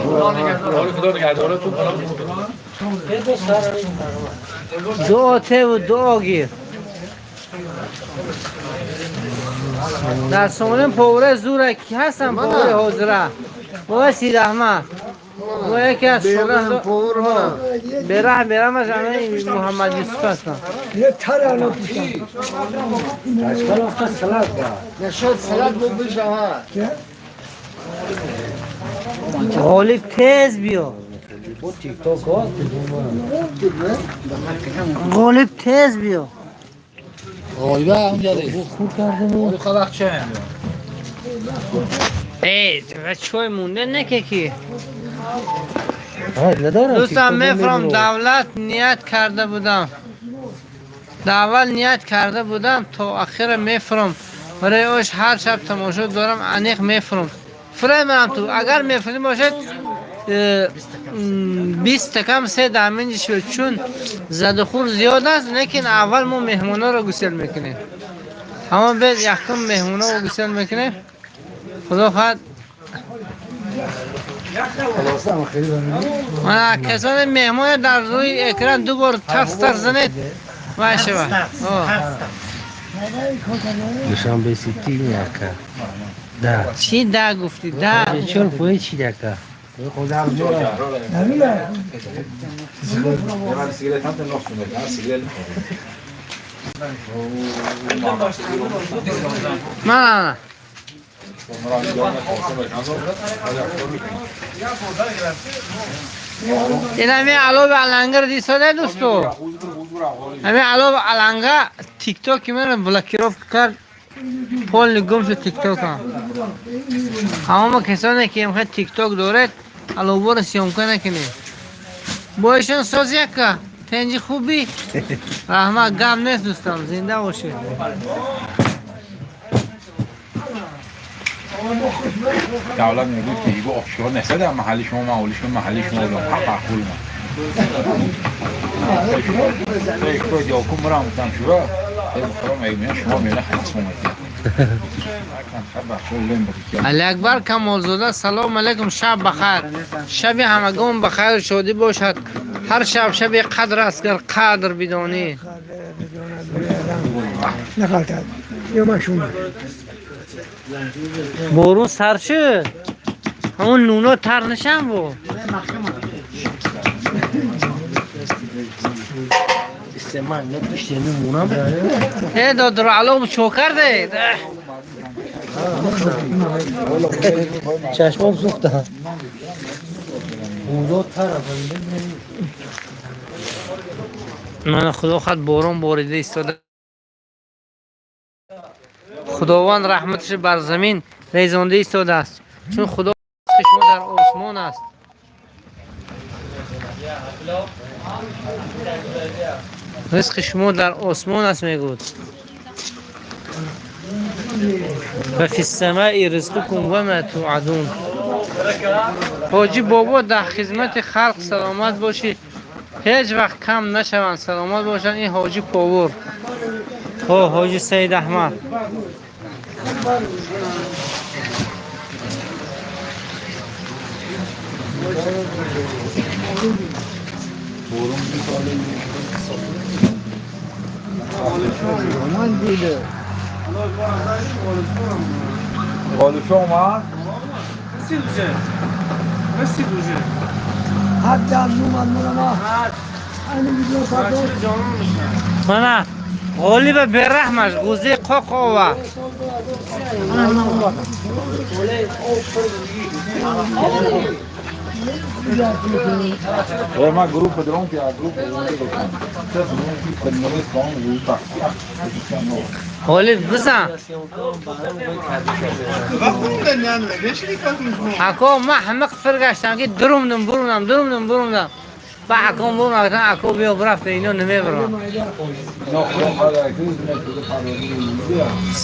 خدا نگهدارتون.
دعا ته و دعا گیر در سامانه پوره زوره کی هستم پوره حاضره بابا سید احمد با یکی از شما بره برم از همه محمد یوسف هستم.
یه تر الان پوشم
نشد سلات بشه ها.
غالب تیز بیا. غالب تیز بیا.
غالبه اونجا دی. خور کردم. خدا چه
Эй, чой мунде неке ки?
Надорам.
Дӯстам мефурам давлат ният карда будам. Давлат ният карда будам то охира мефурам. Барои ош ҳар шаб тамошо дорам, аниқ мефурам. Фурай ту. Агар мефурӣ бошад 20 кам се даминҷи шуд, чун задухӯр зиёд аст, лекин аввал мо меҳмонҳоро гусел мекунем. Ҳамон бед якум меҳмонҳоро гусел мекунем. Худо хоҳад мана касоне меҳмоне дар рӯи экран ду бор тарс тарс занед вай шавад.
Душанбе Сити яка. Да.
Чӣ да гуфтӣ? Да.
Чор фои чӣ яка?
Мана ин ҳами алови алангаро дисода дӯсто. Ҳами алови аланга тиктоки маро блокировка кард. Полный гум шуд тиктокам. Ҳамамо касоне ки имхел тикток доред, аловборо съёмка накунед. Бо ишон соз яка. Тенҷи хубӣ? Раҳмат, гап нест дӯстам, зинда бошед.
دولت میگفت که ایگو آبشار نسد در محلی شما معولی شما محلی شما دارم حق معقول من یک یا کن برام گفتم شورا بخورم شما میونه خلاص اومدید.
علی اکبر کمالزاده سلام علیکم، شب بخیر. شب همگان بخیر و شادی باشد. هر شب شب قدر است گر قدر بدانی. борун сар шуд, ҳамон нуно тар нишан бу. Э додро алом чо кардед?
Чашмам сӯхта.
Мана худо хоҳад борон борида истода. Худованд раҳматаш бар замин резонда истодааст, чун худо шумо дар осмон аст. Ризқи шумо дар осмон аст мегӯд. Ва фи ссамаи ризқукум ва ма туъадун. Ҳоҷӣ бобо дар хизмати халқ саломат бошӣ, ҳеҷ вақт кам нашаванд, саломат бошанд. Ин ҳоҷӣ повур. Ҳо ҳоҷи Саид Аҳмад.
غالشا اومد؟
رسید уже.
Мана ғолиба бераҳмаш ғӯзаи қоқ овард.
ما گروه درون که گروه
غالب بزن. Ако ман ҳама фир гаштам ки дурумдум бурумдам дурумдум бурумдам. Ба аком бурумдам, ако биё бурафта ино намебурам.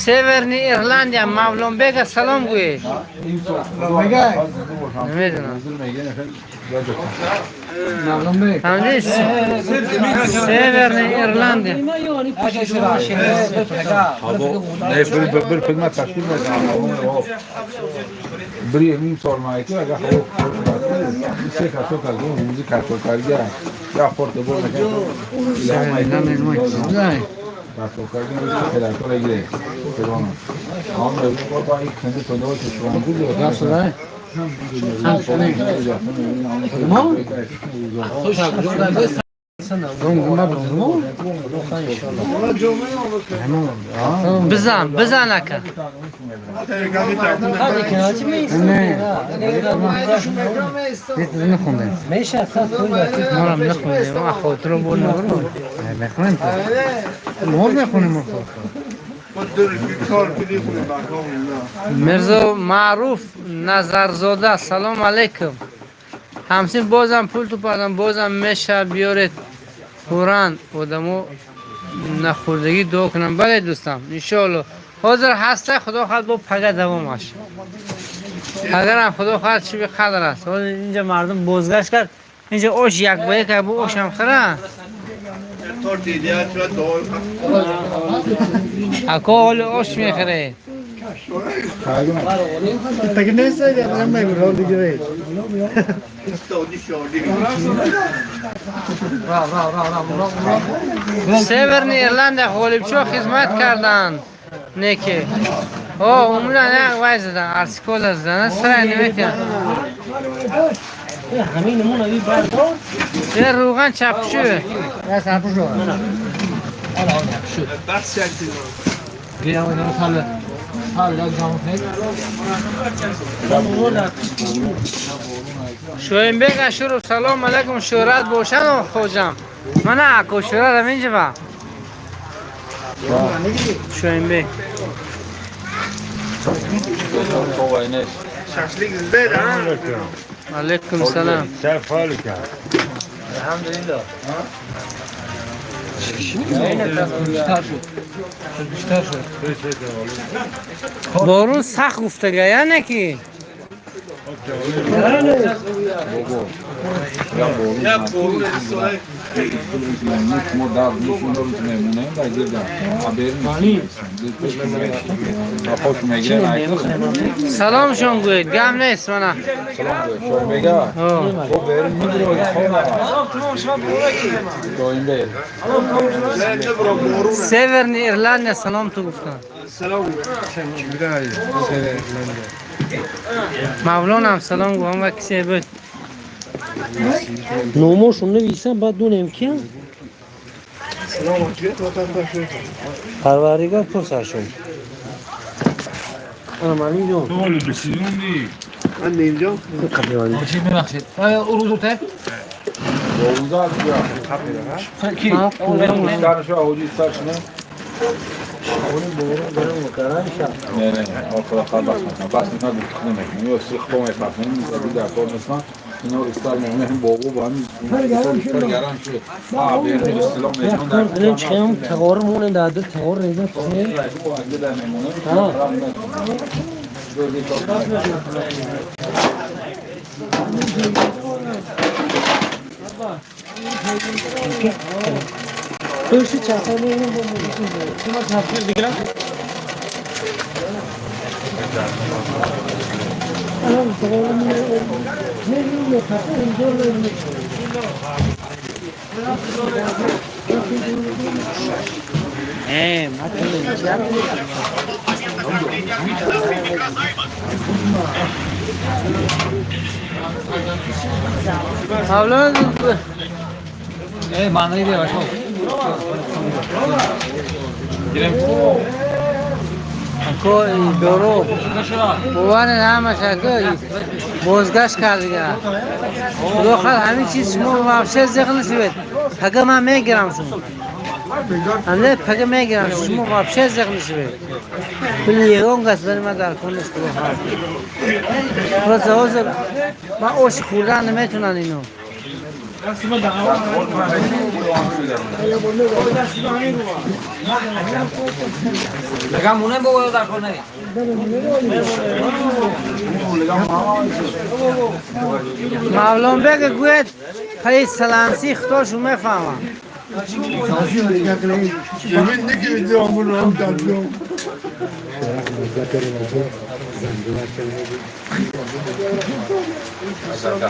Северни Ирландия Мавлонбега салом гӯед. Намедонам. Фаҳмидӣ? Северни Ирландия.
بر خدمت تشکیل بری نیم سال مایتی اگر خب سه کسو کردم روزی کسو کردم یا خورد بر نکردم کسو کردم روزی کلاتو لگیره فلان آن روز با این کنده تو دو چشمان بود
بزن بزن اکا. ما نخوندیم، ما خاطر رو برد نبرد.
نخوندیم. ما نخونیم.
Мирзо Маъруф Назарзода, салом алейкум. Ҳамсин бозам пул тупадам, бозам меша биёред хӯранд, одамо нахӯрдагӣ дуо кунам. Бале дӯстам, иншоалло. Ҳозир ҳаста, худо хоҳад бо пага давомаш. Агарам худо хоҳад шиби қадр аст. Ҳозир инҷа мардум бозгашт кард. Инҷа ош як ба як бо ошам хӯра. Ако ҳоли ош мехӯред. Северный Ирландия ғолибчо хизмат карданд. Неки. О, умуман як вай задан, арсикола задан, сарай наметиҳанд. Е руған чапшу. Шоимбек Ашуров, салом алайкум, шӯҳрат бошад хоҷам. Мана ако шӯҳрат ҳаминҷа ба. Шоимбек. Алейкум салам. Борун сахт гуфтага, яъне ки? Салом шон гӯед, гам нест мана. Северный Ирландия салом ту гуфтан. Мавлонам салом гуфтам ва кисе буд.
Номошон нависам, баъд донем киям. Парвардигор пурсашон. Ана маълум ҷон.
چی میبخشید او روز ته کی
نه نه آخر آخر بس میکنم بس میکنم گفت نمیکنم یا سیخ با میفهمیم در کار نیستم اینا استار میمونه هم باقو با هم گرم شد بیرون اصطلاح میمون در
ببینیم چه تغار مونه در دل تغار ریزه
در میمونه
Dövüşü çarpar ne
Мавлон
معنی دیگه باشه
ако дору бовар ҳамаш ако бозгашт кард дига. Худо хоҳад ҳамин чиз шумо вообще зиқ нашавед. Пага ман мегирам шумо. Ҳамле пага мегирам шумо вообще зиқ нашавед. Пули ягон кас барои ман дар кор нест, худо хоҳад. Просто ҳозир ман ош хӯрдан наметавонам ино.
لگام مونه بابا در کار نری
Мавлон бега гӯяд паи саламсӣ худошу мефаҳмам.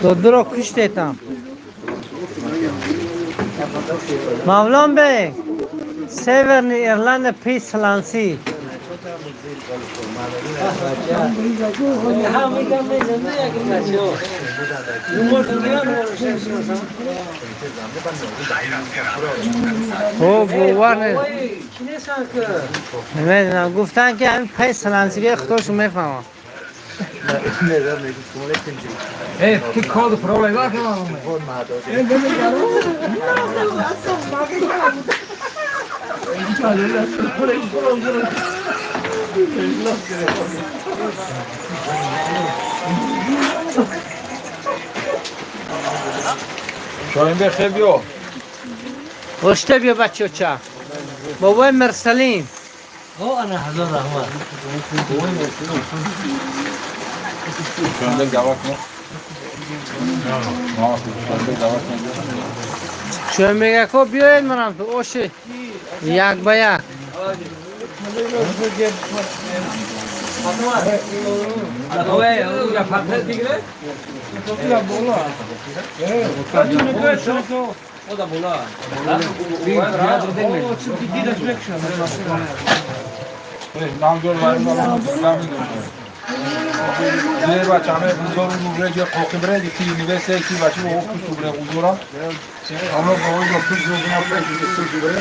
Додуро куштетам. Мавлон бег, Северный Ирландия пи саламсӣ. О, бовар нест. Намедонам, гуфтанд ки ҳамин паи саламсига худошу мефаҳмам.
ای تو کار پرول نگاه کنم
شاهین بخیر بیا.
غشته بیا بچه چه. بابای مرسلین.
او انا هزار رحمت.
شاهین بک دعوت کن. شاهین بک دعوت کن.
شاهین بک کو بیاید منم تو اوشه. یک به یک.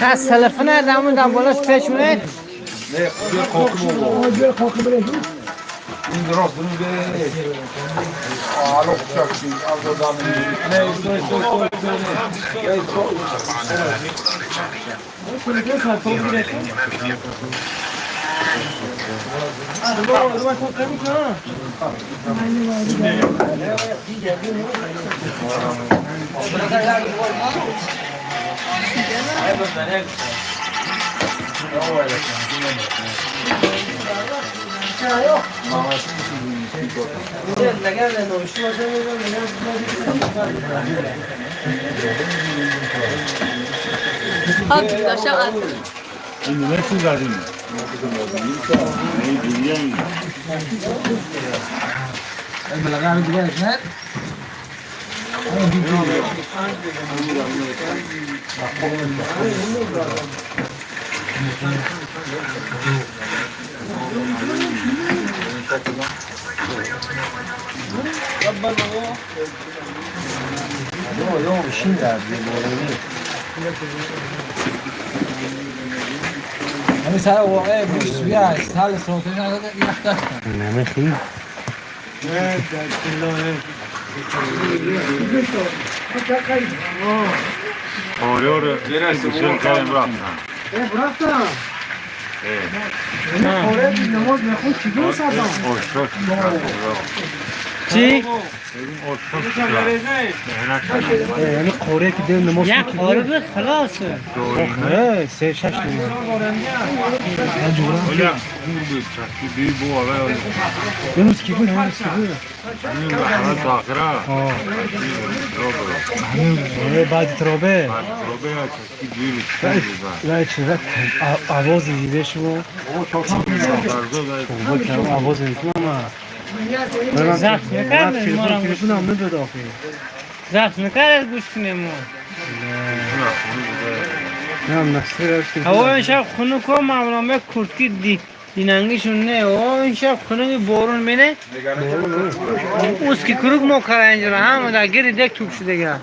کس تلفن دمون دم بالاش پیش میاد.
نه قاقی بابا. این درست درون به آلو خوشی آلو دامنی نه استو استو استو
همین سر واقعه بیش سال سروتش یخ داشتن.
نمیخی.
آره آره رفتم.
نماز میخون چی دو ساعت
چی؟
یعنی قوره که دل نماز
یک قوره بود خلاص.
نه سه شش نماز. هنوز کی بود هنوز کی بود؟ همین بعد ترابه. بعد چه آواز دیده شما؟ آواز دیده
ضبط نکرد ما را ضبط نکرد گوش کنیم. هوا این شب خنک و معمولا کورتکی دینانگیشون نه. هوا این شب خنک بارون مینه اوز که کروک ما کرد اینجا همه در گیر دک توپ شده دیگه،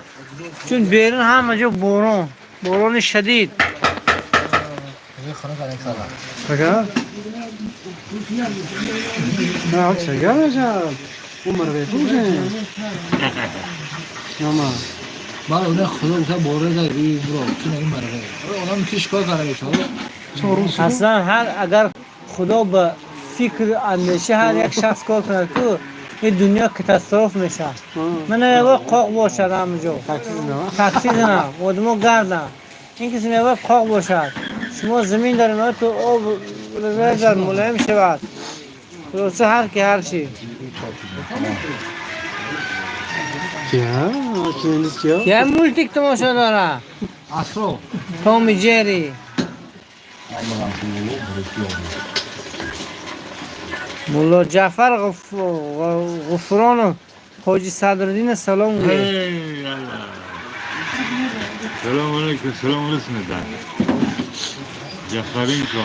چون بیرون همه جا بارون بارون شدید.
نه چگه میشه؟ عمر بفروشه. نه ما.
ما اون خدا گفت باره داری برو تو نگی مرغه. اونم کیش کار کنه بیچاره.
اصلا هر اگر خدا به فکر اندیشه هر یک شخص کار کنه تو این دنیا کاتاستروف میشه. من یه قاق باشد همونجا. تاکسی زنم. آدمو گردم. این کسی میگه قاق باشد. شما زمین داریم تو آب رزر ملایم شود. خلاصه هر کی هر چی.
کیا؟ کیا؟
کیا مولتیک تماشا داره؟
اسرو.
توم جری. مولا جعفر غفران حاجی صدرالدین سلام گوید.
سلام علیکم سلام علیکم جعفرین کا.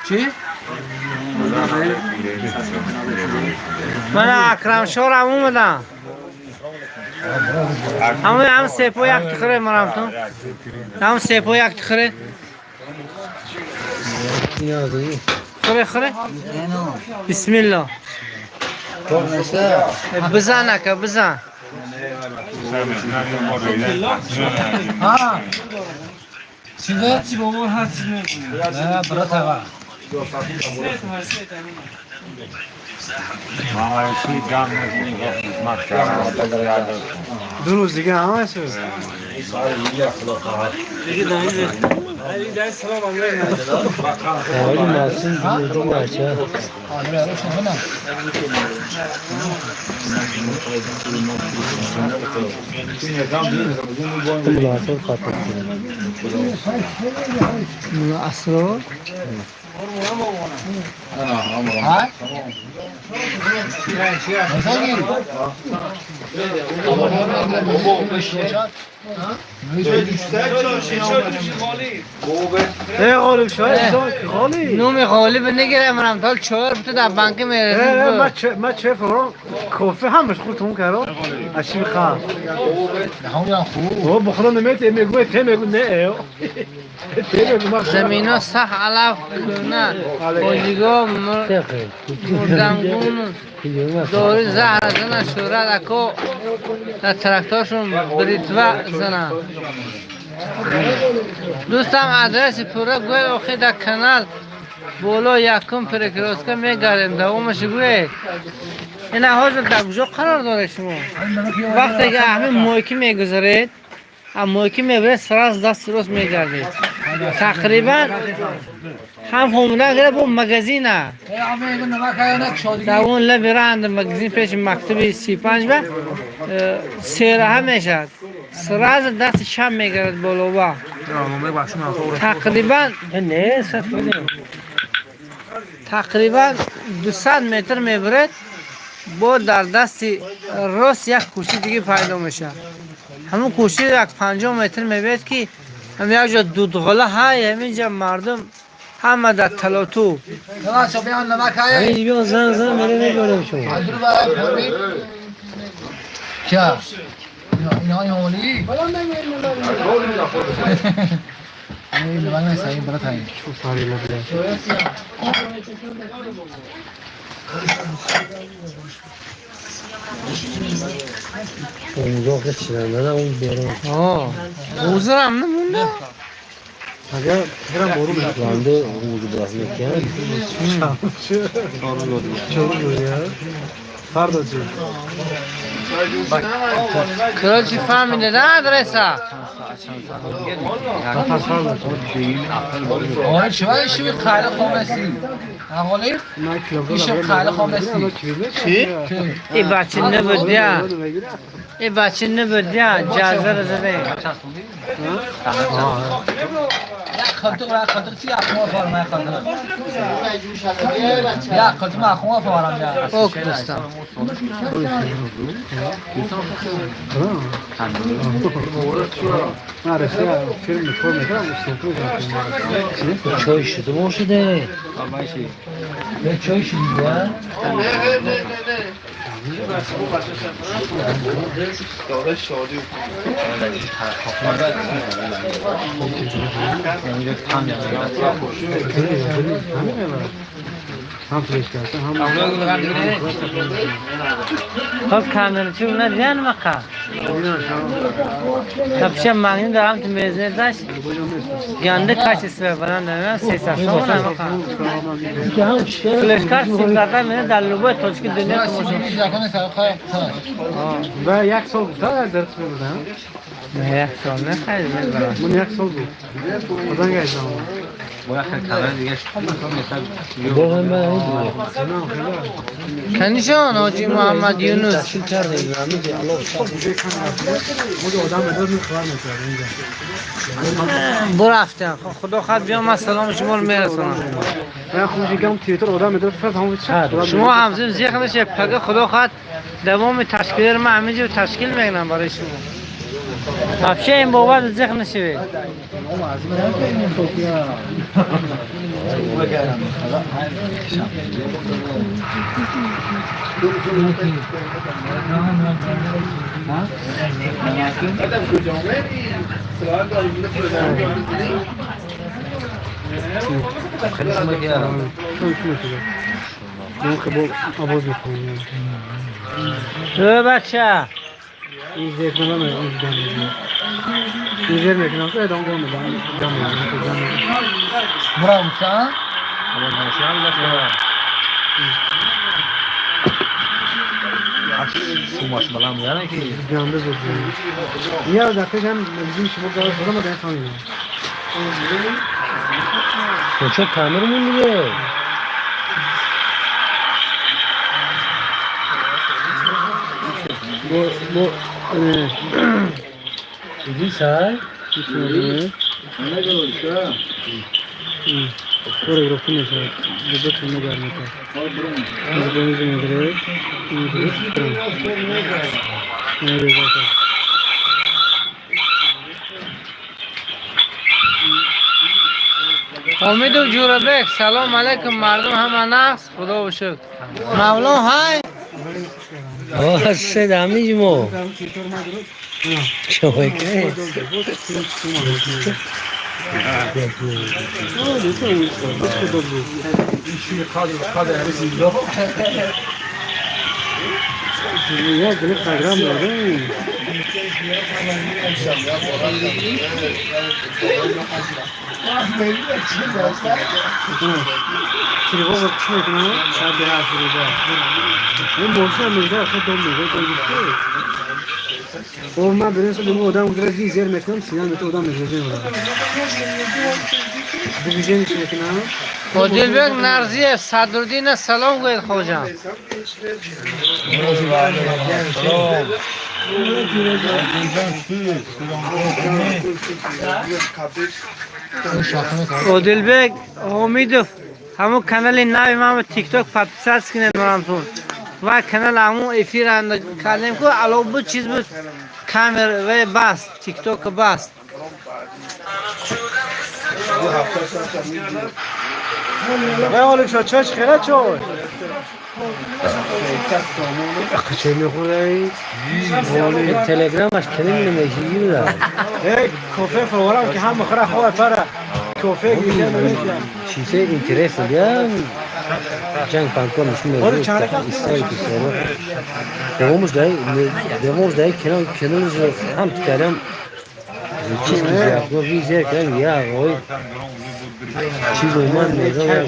Чӣ? Ман Акрамшор ҳам омадам. Ҳамон ҳам сепо як тихре марам ту. Ҳам сепо як тихре. Хӯре хӯре. Бисмиллоҳ. Бизан ака бизан.
ها چی چی بابا هر چی نه برات آقا
دو روز دیگه همه چیز.
Асрор
ها
غالب شاید غالب
نوم غالب نگیره منم تا چهار بته در بانک میرسیم.
ما چه فران کوفه همش خودتون کارو اشی میخوام. او بخدا نمیت میگو ته میگو نه
زمینا سخت علف نه بازیگاه مردمگون دوری زهر زنه شورت اکو در ترکتاشون بریتوه زنه. دوستم ادرس پورا گوی آخی در канал боло якум перекрёстка мегардем давомаш гӯед. Ина ҳозир дар куҷо қарор доред шумо? Вақте ки ҳамин мойки мегузаред, мойки мебаред, сразу дасти рост мегардед. Тақрибан ҳам хомуда гира бо магазина. Дар он лаби ранд магазин пеши мактаби 35 ба сераҳа мешавад. Сразу дасти чап мегардад болова. Тақрибан 200 метр мебаред, бо дар дасти рост як кӯчи диге пайдо мешавад. Ҳамон кӯчи як 50 метр мебаред ки ҳам як ҷо дудғола ҳай, ҳаминҷа мардум ҳама дар талоту. Узрам намунда. Короче, фамилия, да, адреса?
آره چه شوی قهره خامسی اقالی ایش قهره خامسی
چی؟ ای بچه نبود یا ای بچه نبود یا جازه رو زده.
خلطه خلطه چی اخما فارم خلطه یا خلطه ما اخما فارم یا
اوک دوستان
چای شده باشه
چای شده.
خب کامل چون نه دیان مخا تپشه معنی دارم تو میزنه داشت گنده کاش اسمه بلند نه سه سال نه مخا فلش کارت سیم کارت من در لوبه توچکی دنیا تماشا
و یک سال بود از درس می‌بردم.
نه یک سال نه خیلی می‌برم.
من یک سال بود. خدا نگهدار.
کنیشان حاجی محمد یونس برفتم. خدا خواهد بیام من سلام شما رو میرسونم. شما همزیم زیخ نشه پگه خدا خواهد دوام تشکیل من همینجا تشکیل میکنم برای شما. Вообще им бовар зех нашиве. بچه
کجا کامرمون دیگه دیدی سر؟
امید و جوربک سلام علیکم مردم همه نقص خدا و شکر مولا های
آه سه دمی جمو شما که
من برنس دم آدم گرفت زیر میکنم سینه تو آدم میزنه دیویژنش میکنم.
Odilbek Narziyev Sadruddin salom qo'ydi xo'jam. Odilbek Homidov ҳамун канали нави ман TikTok подписаться кунед марамтон. Ва канал ҳамун эфир кардем ку ало буд чиз буд камера ва бас TikTok бас.
وای حالا شو چش خیره چو چه میخوری؟
تلگرامش کلیم نمیشه
ای کوفه فورا که هم مخره خواه پره کوفه گیشه نمیشه
چیزه اینترس دیگه جنگ پانکور نشون میده ایستایی که سرو دومش دایی کنار کنار هم تکرم چیز میگه ویزر کردم یا آقای چیز اومد میگه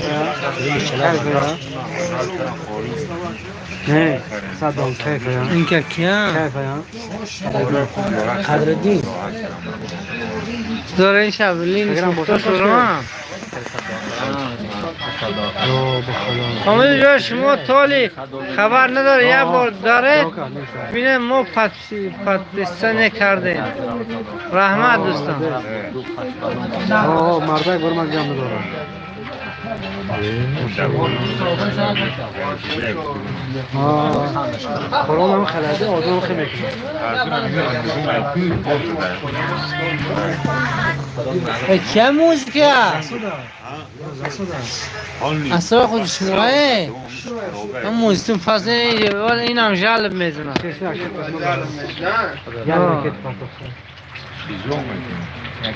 نه صدام کیف یا
این که کیا
کیف یا
قدردین
داره این شب لینک سورم امید جان شما تالی خبر نداره یه بار داره بینه ما پادپیسته نکردیم. رحمت دوستان.
آه مردک بر من جمع داره. آه قرآن هم خلاده آدم خیلی میکنه.
چه موزیکه؟ اصلا خود شماه من موزیتون پس این هم جالب میزنه.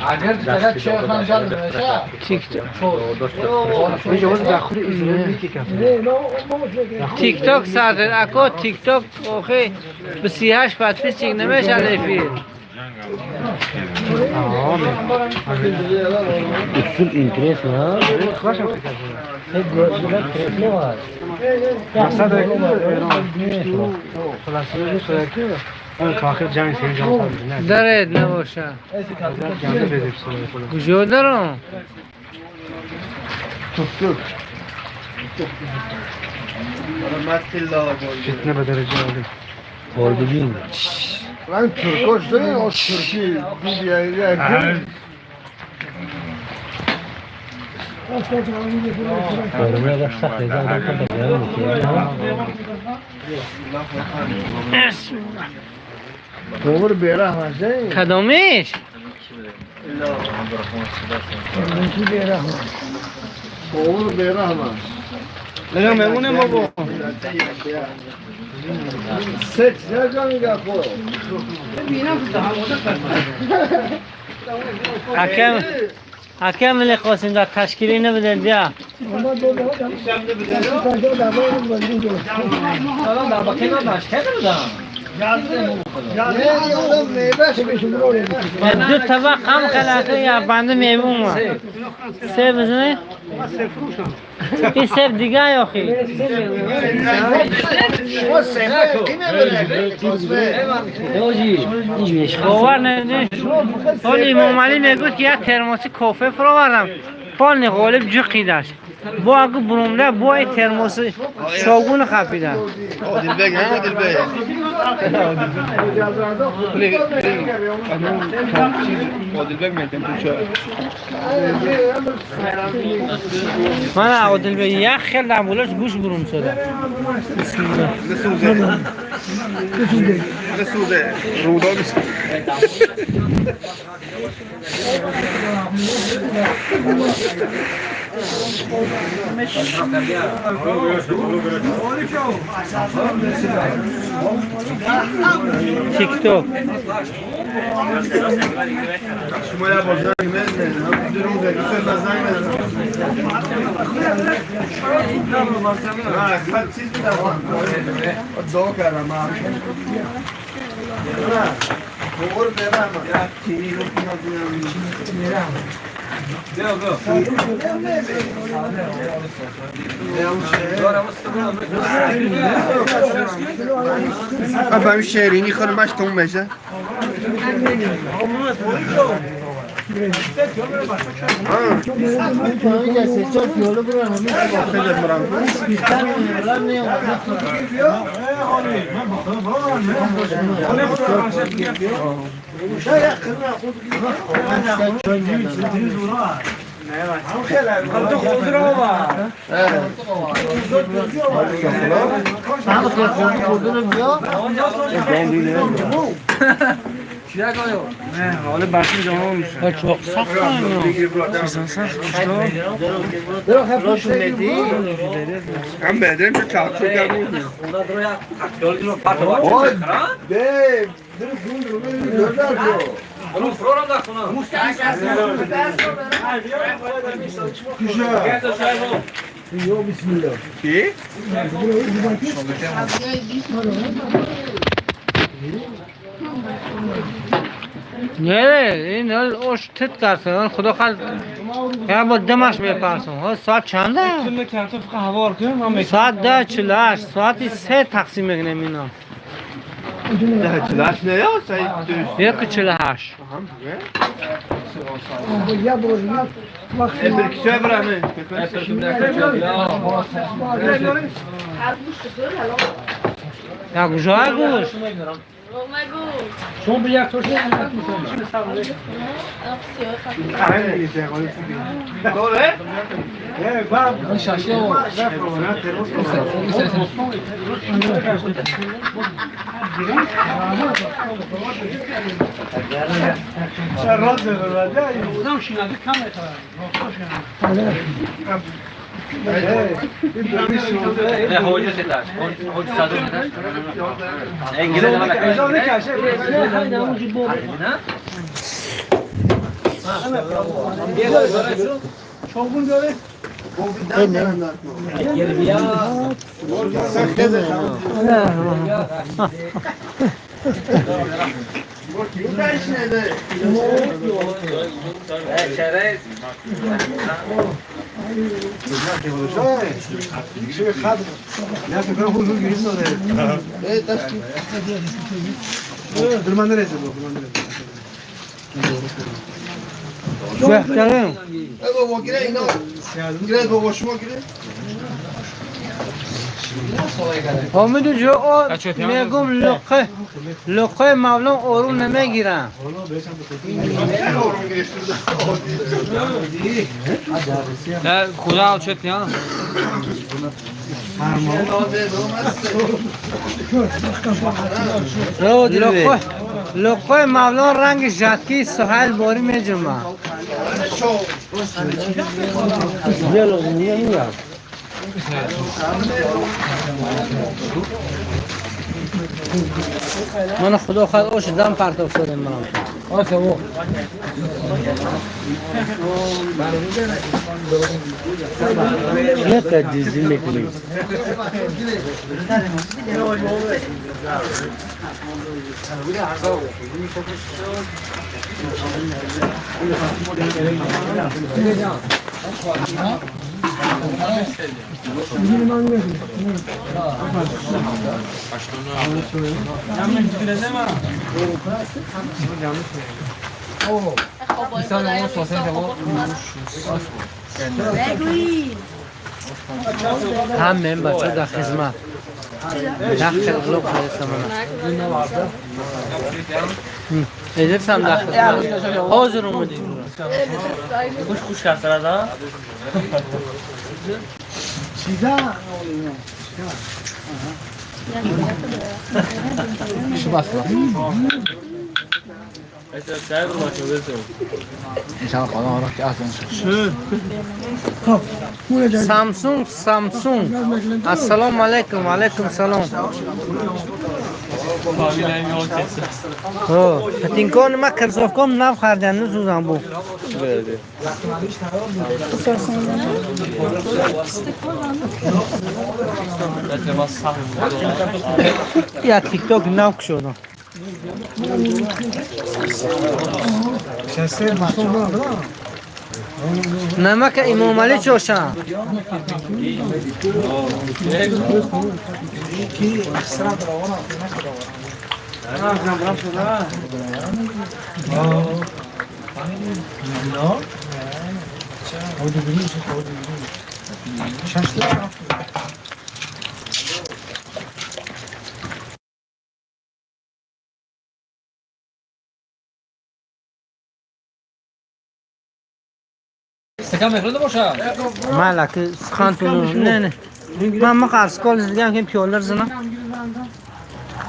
اگر دیگه چه خان جالب میشه
تیک تاک صدر اکو تیک تاک آخه به 38 پدفیس چیک نمیشه الفی.
اصول اینترس نه
دارد نباشه کجا دارم؟
فتنه به درجه عالی
قربین
من ترکاش داریم از ترکی دیدی Бовар бераҳм аст.
Кадомиш?
Бераҳм.
Бовар бераҳм аст.
Нигоҳ мемонем бобо.
Се чиза ҷон гапо.
Акам акам мили Қосим дар ташкили набуде дия. Ду табақ қам халака я банда мевума. Себ бизне? Ин себ дига ёхи. Бовар надиш. Ҳоли Имомалӣ мегӯфт ки як термоси кофе фуровардам. Полни ғолиб ҷиқидаш. Бо агу бурумда бо ай термоси шогуни қапида.
Одилбек, Одилбек.
Одилбек мекунем ту чой.
Мана Одилбек як хел дар болош гӯш бурум шуда. Бисмиллоҳ.
Бисӯзе. Руда бисӯзе.
Тикток.
من شیرینی خانمش تون میشه. هم بدریم که چاپ کردیم. چی؟
نه این اوش تت کرد خدا خال یا با دمش میپرسم. ساعت چنده؟ ساعت 10:48. ساعت 3 تقسیم میکنیم اینا.
10:48 نه یا
1:48. یا کجا گوش؟
شما به یک توش
بهترین حامد جو میگم لقه لقه مولا آروم نمیگیرم.
خدا چت یا
لقای مولا رنگ ژتکی سهیل باری میجمه. من خدا خواهد اوش دم پرتاب شدیم منم. آسه
نه تجزیه میکنی.
هم من بچه در خدمت داخل غلوب خدمت ادرسم در خدمت حاضر اومدیم.
خوش خوش کرد.
سامسونگ سامسونگ السلام علیکم. علیکم سلام. تینکان ما کرسافکام نو خریدن نسوزم بو. یا تیک تاک نو شدم. نمک امام علی چوشن. مالک سخنتون نه نه من ما قرض کال زدم که پیالر زنم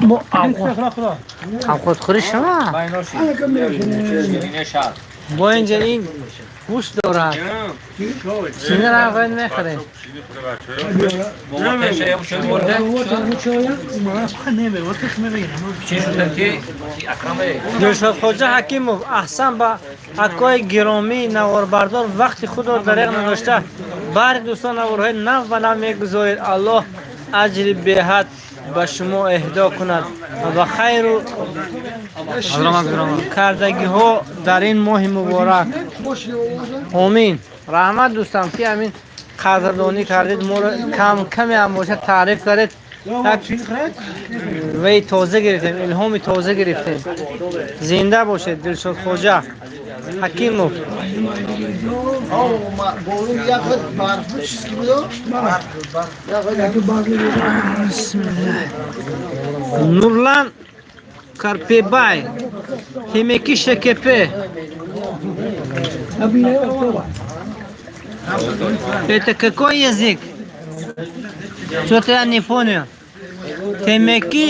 با آقا خوری شما با اینجا این گوش دارد چینه را باید میخوریم. دلشاد خواجه حکیمов احسن با акои гиромӣ наворбардор вақти худро дареғ надошта баҳри дӯстон наворҳои нав ба нав мегузоред. Аллоҳ аҷри беҳад ба шумо эҳдо кунад ва ба хайру кардагиҳо дар ин моҳи муборак. Омин. Раҳмат дӯстам ки ҳамин қадрдонӣ кардед, моро кам каме ҳам бошад таъриф кардед. وی تازه گرفتیم، الهام تازه گرفتیم. زنده باشید دلشاد خواجه حکیمов. Нурлан Карпебай Темеки ШКП. Это какой язык? Что-то я не понял. Темеки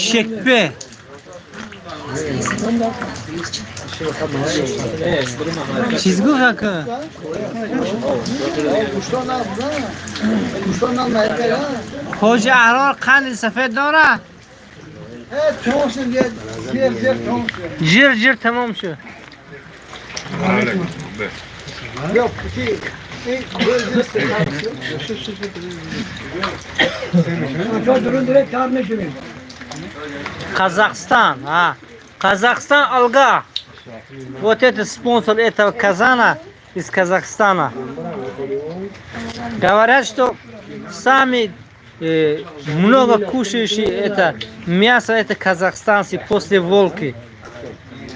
Шекпе. چیز گفت اکا؟ حاج احرار قند سفید داره؟ جیر جیر تمام شد. Казахстан, а? Казахстан Алга. Вот это спонсор этого казана из Казахстана. Говорят, что сами много кушающие это мясо, это казахстанцы после волки.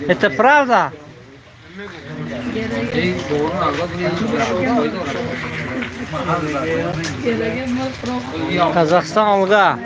Это правда? Казахстан Алга.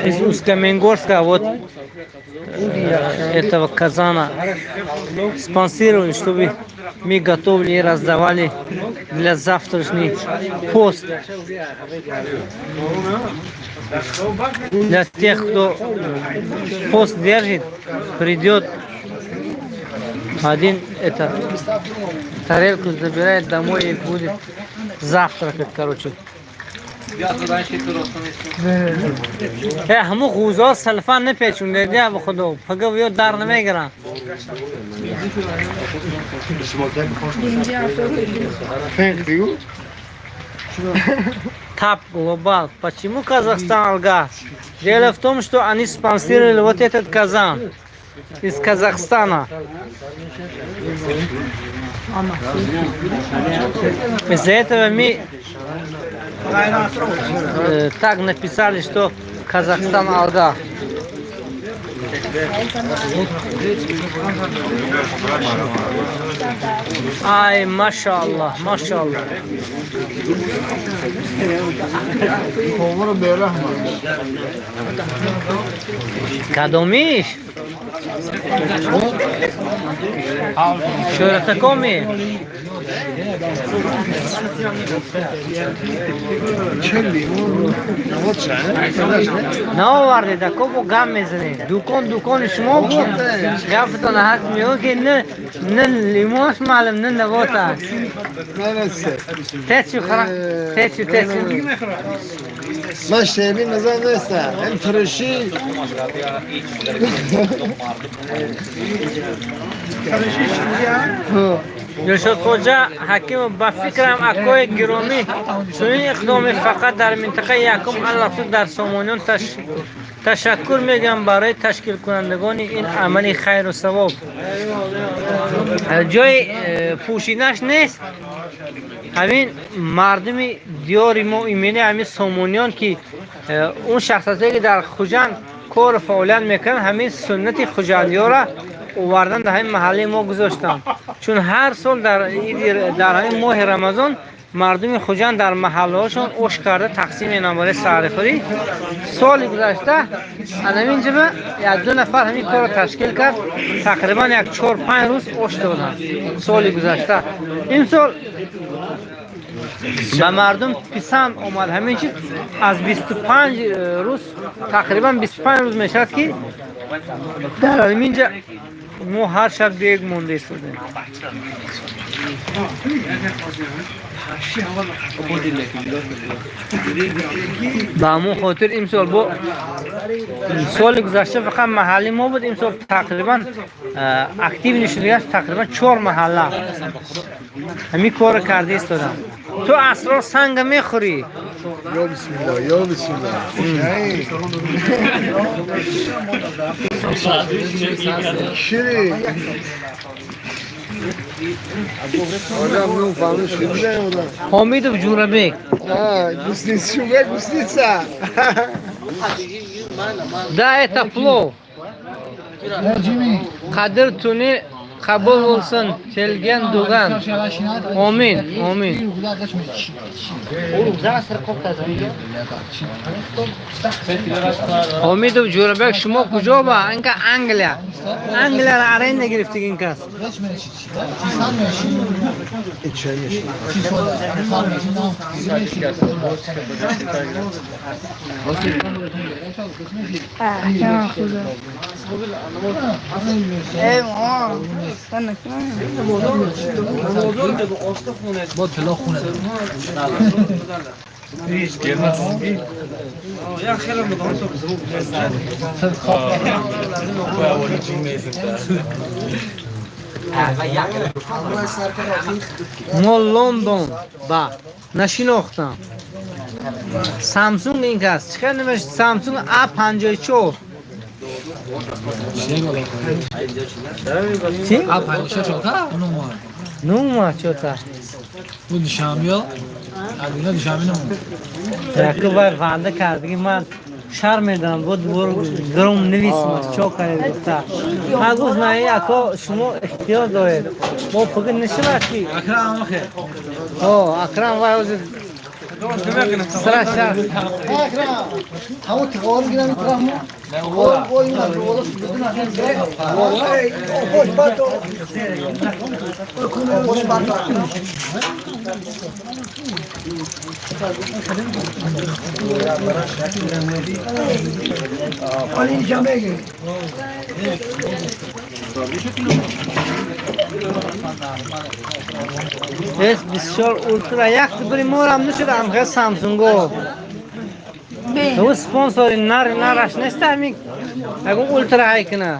Из Усть-Каменогорска вот этого казана спонсировали, чтобы мы готовили и раздавали для завтрашний пост. Для тех, кто пост держит, придет один это тарелку забирает домой и будет завтракать, короче. Ҳамун ғӯзаҳо салфан напечондед, ба худо, пага ё дар намегиранд. Тап Глобал. Почему Казахстан Алга? Дело в том, что они спонсировали вот этот казан из Казахстана. Из-за этого мы так написали, что Казахстан Алга. Ай, машаллах, машаллах. Кадомиш? Шӯратакоми? Наовардед, ако бо гам мезанед. Дукон дукони шумо буд, гафтон ҳақ мео ки не лимонаш маълум, не навота. Течу хара, течу, течу.
من شیرین نظر نیستم این فرشی
Дилшод Хоҷа Ҳакимов, ба фикрам, акои гиромӣ, чунин иқдоме фақат дар минтақаи якум, алахусус дар Сомониён. Ташаккур мегӯям барои ташкилкунандагони ин амали хайру савоб. Ҷои пӯшидаш нест. Ҳамин мардуми диёри мо, имени ҳамин Сомониён, ки он шахсиятое ки дар Хуҷанд кору фаъолият мекунанд, ҳамин суннати хуҷандиёра овардан дар ҳамин маҳаллаи мо гузоштанд. Чун ҳар сол дар ҳамин моҳи Рамазон мардуми Хуҷанд дар маҳаллаҳошон ош карда тақсим менамоянд барои саҳрихӯрӣ. Соли гузашта ҳамин ҷиба як ду нафар ҳамин корро ташкил кард, тақрибан як 4-5 рӯз ош доданд соли гузашта. Имсол ба мардум писанд омад ҳамин чиз. Аз 25 рӯз, тақрибан 25 рӯз мешавад, ки дар ҳамин ҷа мо ҳар шаб дег монда истодем. Ба ҳамон хотир имсол бо соли гузашта фақат маҳалли мо буд, имсол тақрибан актив нишудагиаст, тақрибан 4 маҳалла ҳамин корро карда истодам. Ту асрор санга мехӯрӣ?
Ё бисмиллоҳ, ё бисмиллоҳ. Шири.
Ҳомидов Ҷӯрабек.
Гусница.
Да, это плов. Қадр туни қабул bo'lsin, kelgan дуган. Омин, омин. Ҳомидов Ҷӯрабек, шумо куҷо ба? Инка Англия. Англияро аренда гирифтиг ин кас. Мо Лондон ба нашинохтам. Самсунг ин кас чӣ хел намеш? Самсунг A54. Чӣ?
A54 чота?
Нума чота.
Бу душанбеё? Адина душанбе намон.
Яку вай ваъда кардги ман Шар медам, бо дубор гром нависмаш, чо каред гуфта. Ман гуфт, на, ако шумо ихтиёр доред. Мо пугин нишавад ки.
Акрам охе.
О, Акрам вай ҳозир сара шар.
Акрам. Ҳамон тиғор гирам итраф. Ой, ой, ой, خوش باتو.
S24 Ultra якти бири морам нушуд амхе Samsung-о. Ӯ спонсори нар нараш нест ҳамин ягон Ultra ҳайкина.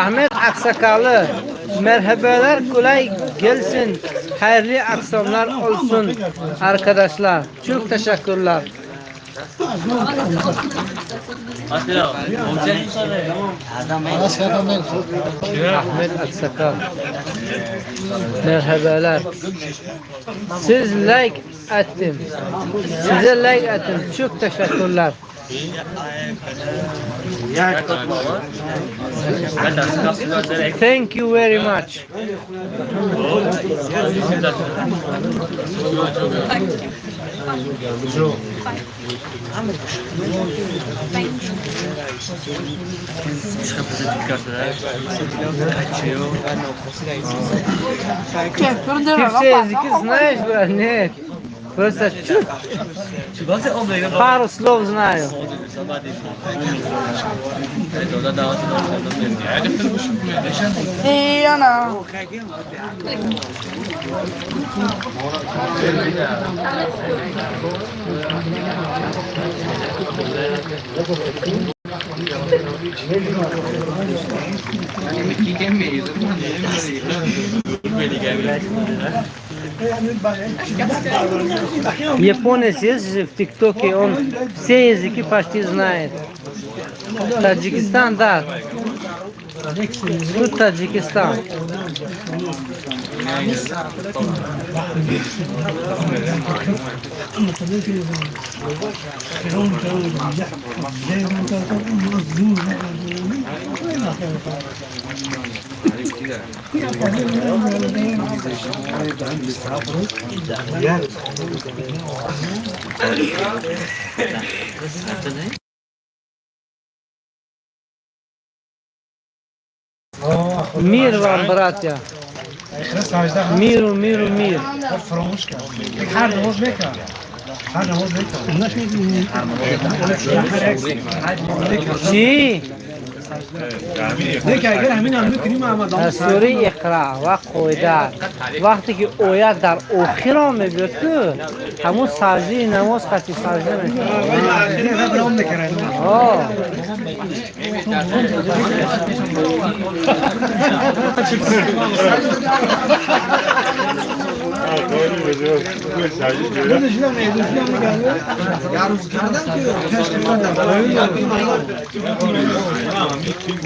Ahmet Aksakallı merhabalar, kolay gelsin. Hayırlı akşamlar olsun arkadaşlar. Çok teşekkürler. Ahmet Aksakal. Merhabalar. Siz like attım. Size like attım. Çok teşekkürler. Thank you very much. Ты все языки знаешь, брат? Нет. Просто чуть пару слов знаю. Японец есть же в ТикТоке, он все языки почти знает. Таджикистан, да. Тут Таджикистан. Мир вам, братья. Миру, миру, мир. Чӣ? Сураи Иқра ва қоида вақте ки оят дар охир мебиёд, ку ҳамун саждаи намоз қати сажда мекунад.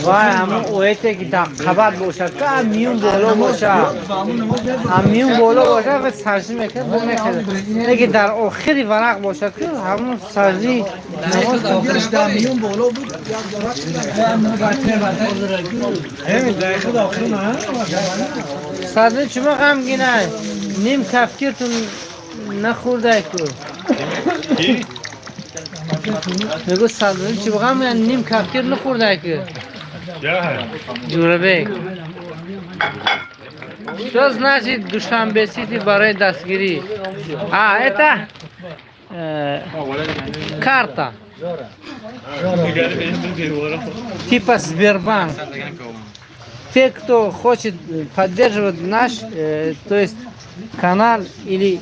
Вай, ҳамун ояте ки дар қабат бошад, ка миюн боло бошад, миюн боло бошад ва сажда мекунад, бо мекунад. Леки дар охири варақ бошад, ки ҳамун саждаи намоз. Садри чума ғамгинай? Ним кафкиртун нахӯрдай ку. Мегӯ Садри чума ғамгинай, ним кафкир нахӯрдай ку. Ҷурабек. Что значит Душанбе Сити барои дастгирӣ? А, это карта. Типа Сбербанк. Те, кто хочет поддерживать наш, то есть канал или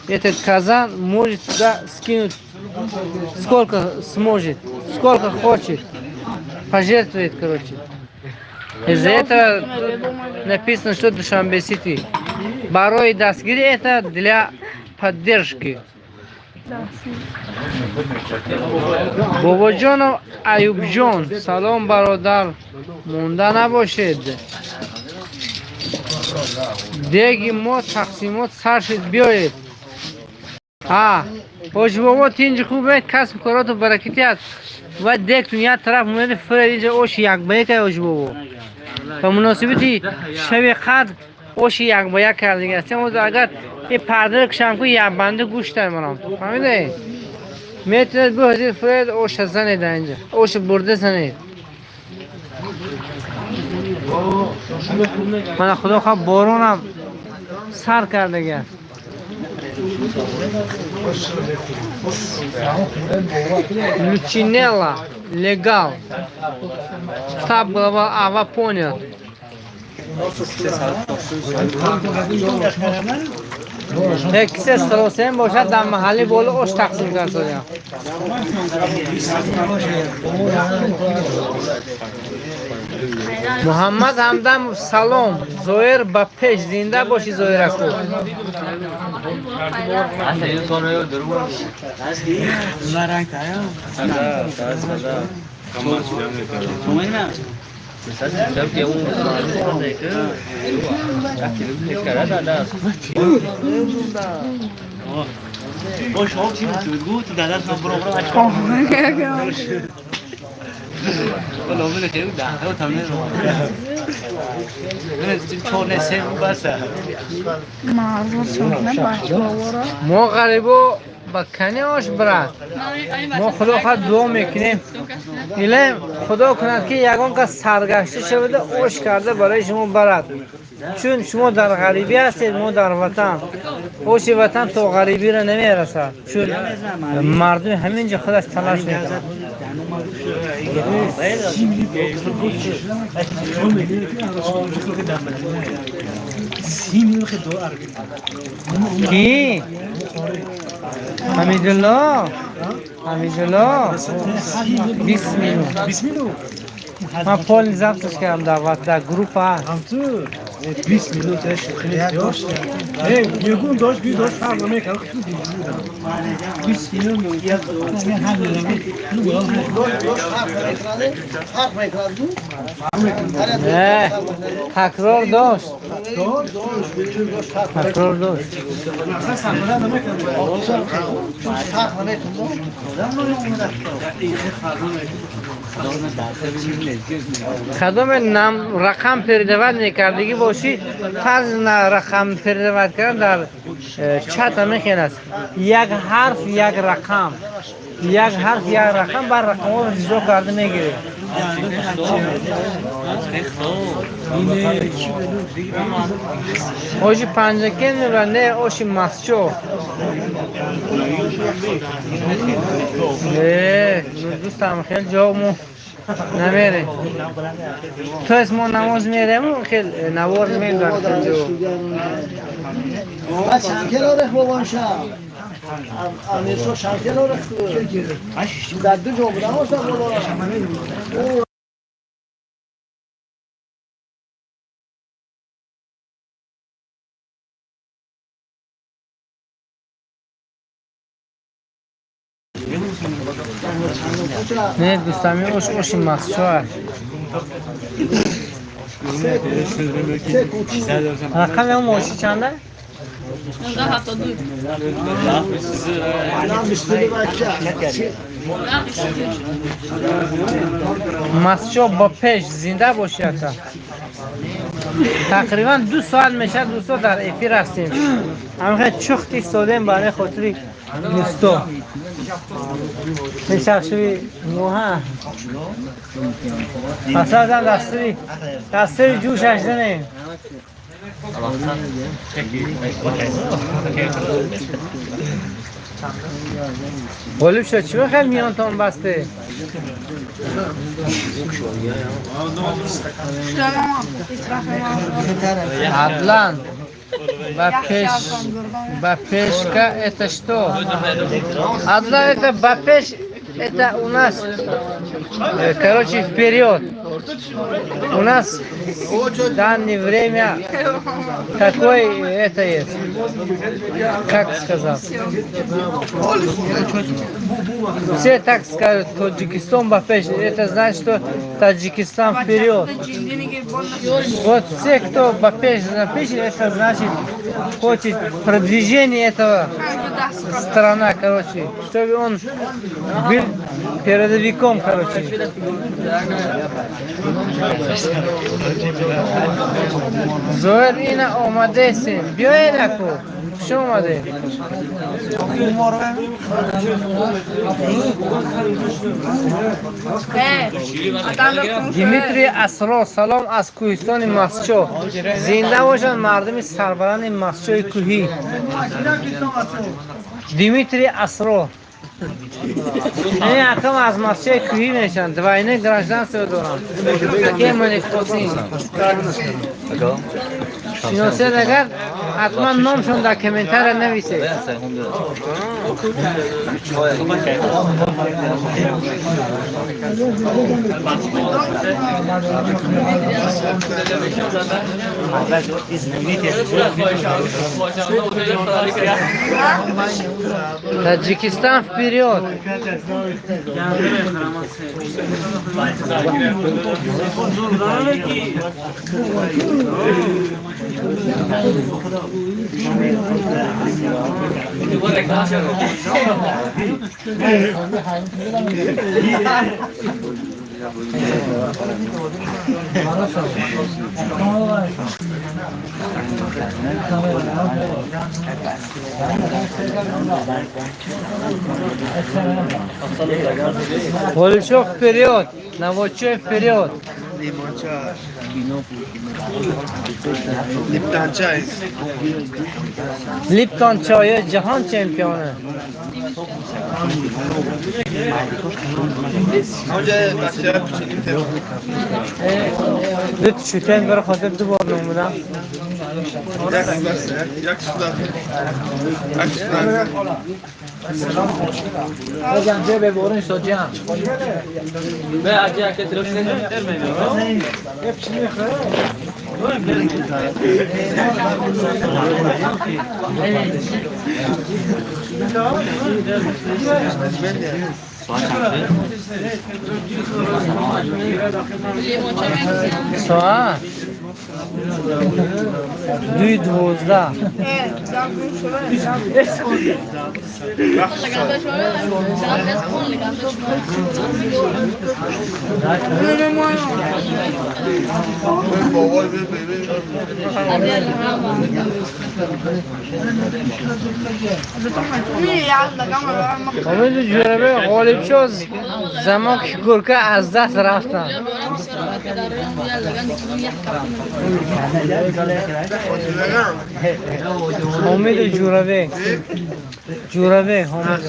этот казан, может туда скинуть сколько сможет, сколько хочет, пожертвует, короче. Из-за этого написано, что Душанбе Сити. Барои дастгири это для поддержки. Бобоҷонов Аюбҷон, салом бародар, монда набошед. Деги мо тақсимот сар шуд, биёед. Ҳа, ҳоҷи бобо, тинҷи хубе, касб короту баракати аст. Ва дектун як тараф муеди фиред, инҷа оши як ба як, ҳоҷи бобо. Ба муносибати шаби қадр оши як ба як кардига ҳастем. Ҳозир агар ин пардаро кушам ку, як банди гӯштай маром. Фаҳмидаед? Метавонед бо ҳозир фиред, оша занед, инҷа оша бурда занед. Мана, худо хоҳ, боронам сар кардага аст. Лучинелла легал стаб голова ава, понял. Кисе саросем бошад, дар маҳалли боло ош тақсим кард. Муҳаммад Ҳамдамов, салом. Зоир, ба пеш, зинда бошӣ, Зоир аку. Мо ғарибо ба кани ош брат, мо худо хоҳад дуо мекунем, илоҳим, худо кунад, ки ягон кас саргашта шавада, ош карда барои шумо барад, чун шумо дар ғарибӣ ҳастед, мо дар ватан. Оши ватан то ғарибиро намерасад, чун мардуми ҳамин ҷо худаш талаш мекунад. Ки? Ҳамидулло, Ҳамидулло, 20 минут.
20 минут.
Ман полный запись кардам, даъват дар группа ҳаст.
20 минут шӯхӣ дошт. Ягон дошт, би дошт, фарқ намекард. 20 минут.
Фарқ мекунад.
Не, такрор дошт, такрор дошт.
Фарқ намекунад.
Кадоме нам рақам передавать мекардагӣ бошӣ, тарзи рақам передавать кардан дар чат ҳамин аст: як ҳарф, як рақам, як ҳарф, як рақам, бар рақамҳоро ҷудо карда мегиред. Оши Панҷакен мебарад, не, оши Масчо. Не, дӯстам, хел ҷо мо намерем, то есть мо намоз мерем, хел навор намебарем ҷо.
Чанд кило рехт бобам шаб? Амиршо чанд кило рехт? Дар ду ҷо будам, ошта боло.
Не, дӯстами, ош оши Масчо аст. Рақами он оши чанда?
72.
22.
Масчо, ба пеш, зинда бошӣ, ака. Тақрибан 2 соат мешавад, дӯсто, дар эфир ҳастем. Ҳамихел чухт истодем барои хотири дӯсто. Пешрафшуи моҳа масалан дастури ҷӯшаш занем. Ғолиб шуд, чӣ хел миёнтон басте? Адлан, ба пеш, ба пешка это что? Адлан, это ба пеш, это у нас, короче, вперед. У нас в данное время такой это есть, как сказать, все так скажут: Таджикистан ба пеш, это значит, что Таджикистан вперед. Вот все, кто ба пеш напишет, это значит, хочет продвижение этого. Страна, короче, чтобы он был передовиком, короче. Зоир ина омадесем. Биёед аку. Хуш омадед. Дмитрий Асрор, салом аз кӯҳистони Масчо. Зинда бошанд мардуми сарбаланди Масчои кӯҳӣ. Дмитрий Асрор. Ин акам аз Масчои кӯҳӣ мешаванд. Двойное гражданство доранд. Аке Маликқосим. Шиносед агар ҳатман номшон дар комментария нависед. Таджикистан вперед! Поличок вперед! Наводчой вперед!
Lipton чай.
Lipton choyi jahon chempioni. Ду чутен bir хотир ду бор номудам. Соат 2:12. Умеду ҷӯрабек ғолиб шуд, замон ки гурка аз даст рафтанд. Умеду ҷӯрабек, ҷӯрабек ҳомид.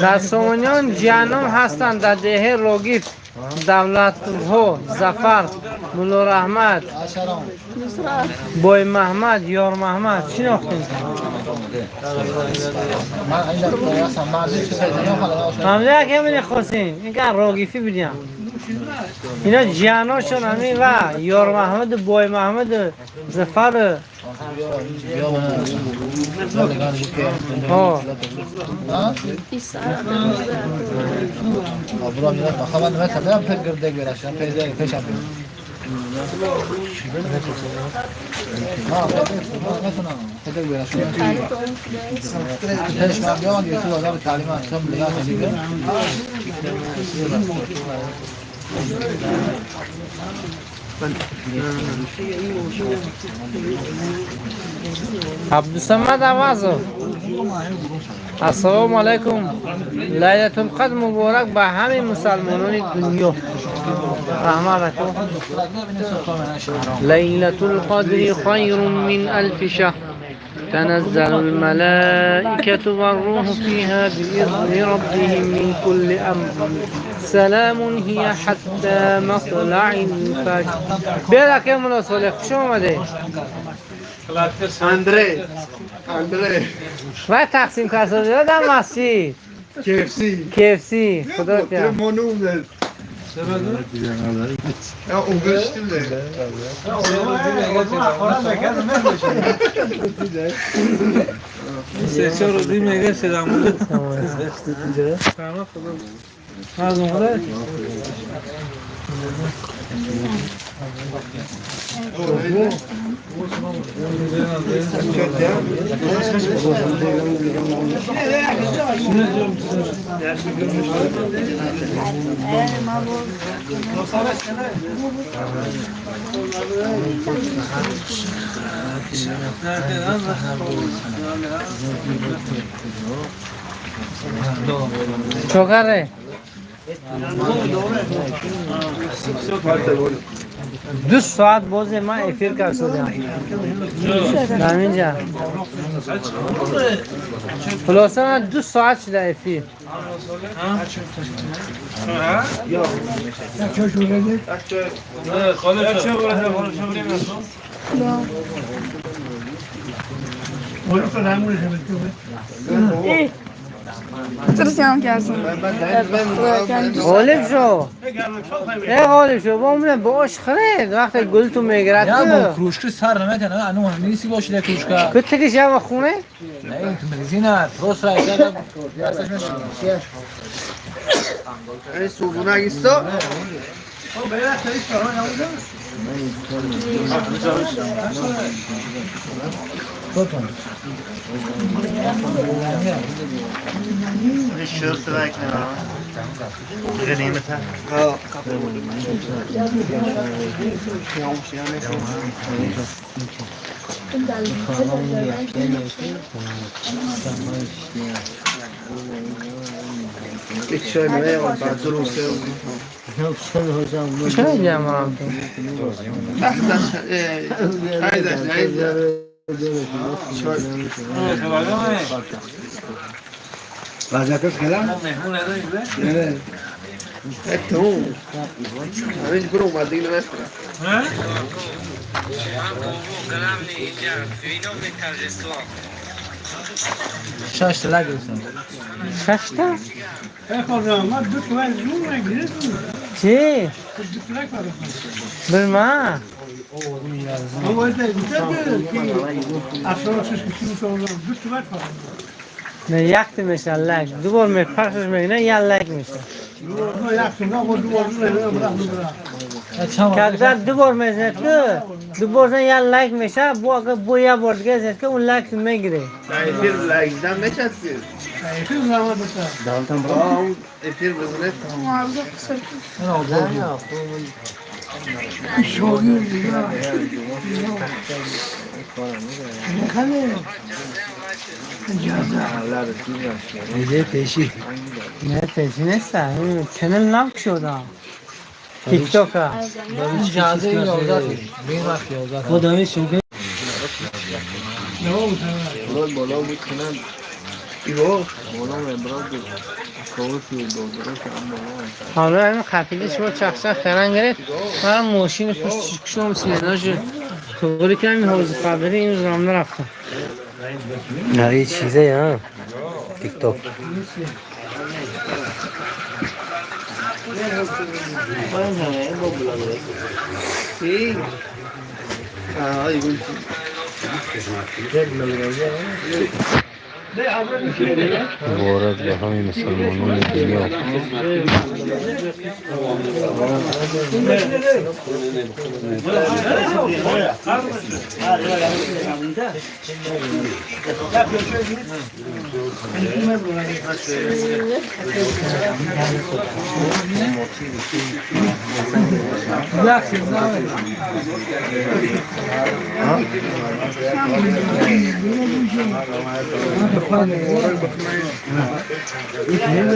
Дар Сомониён ҷаҳаннам ҳастанд дар деҳаи Рогиф, Давлатҳо, Зафар, Муллораҳмад, Боймаҳмад, Ёрмаҳмад. Шинохтем? Ҳамда яке мехостем, инка Рогифӣ будем. Ино ҷиҳаношон ҳамин ва Ёрмаҳмаду Боймаҳмаду Зафару. Абдусамад Авазов. Ассалому алайкум. Лайлатул Қадр муборак ба ҳамаи мусалмонони дунё. Раҳмат аку. Лайлатул Қадри хайрун мин алфи шаҳр. تنزل الملائكة والروح فيها بإذن ربهم من كل أمر سلام هي حتى مطلع الفجر. بیا که ملا صالح خوش آمده.
اندره اندره
و تقسیم کرده در مسجد
KFC
KFC خدا پیام
Ya uğraştım da.
سه روزی میگه شدم
چوکره 2 ساعت باز من افیر کرد شدم همینجا خلاصه من 2 ساعت شده افیر غالب شو ای غالب شو با اون باش خرید وقتی گل تو میگیرد
نه با کروشک سر نمیتونه انو نیستی باشه یک کروشک
کت که شب خونه
نه این تو مگزین پروس را ایشان دستش میشه
ای سوبونه گیستا
چرا جمع
شش تا لگرفتم
6 تا؟ چی؟ بالما نه یخت میشه لگ دو بار میپخشش میکنه یه لگ میشه کدر دو بار میزنه تو دو بار زن یه لگ میشه با یه بار دیگه زنه که اون لگ میگیره
افیر لگ دم نچسبید افیر بزنه
نه پیشی نیست چنل نام شدم تیک توک
اجازه 11 بین وقت 11
خدای شکر
حالا این خفیلی شما چخشن خیرن گرفت من ماشین پشت شما سینه‌اش توری که همین حوض قبلی این روز هم نرفتم
نه این چیزه ها تیک توک
مبارک به همه مسلمانان دنیا.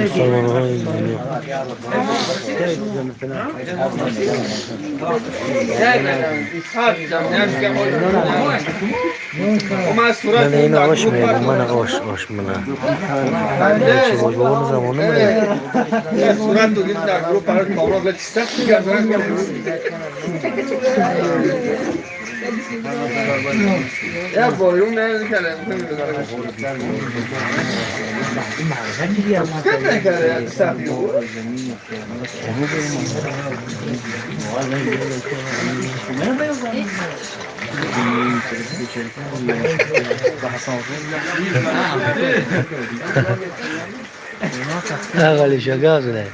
مسلمانان دنیا. من این آش میگم من آش آش من چیزی با اون زمانه من
Ya boyun nerede kalem?
نه غالیب شاه گاز نه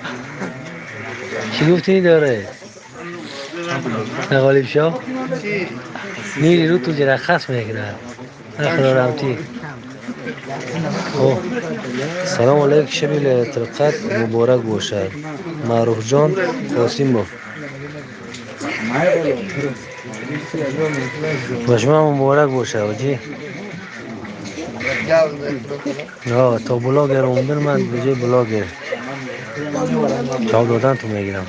چی گفتی داره؟ نه غالیب شاه نیری رو تو جرخص میکنه نه خدا رحمتی. سلام علیک شب لیلة القدر مبارک باشد معروف جان قاسمов ба шумо муборак бошад ҳоҷӣ. То блогер омадан ман ба ҷои блогер ҷавоб додан ту мегирам.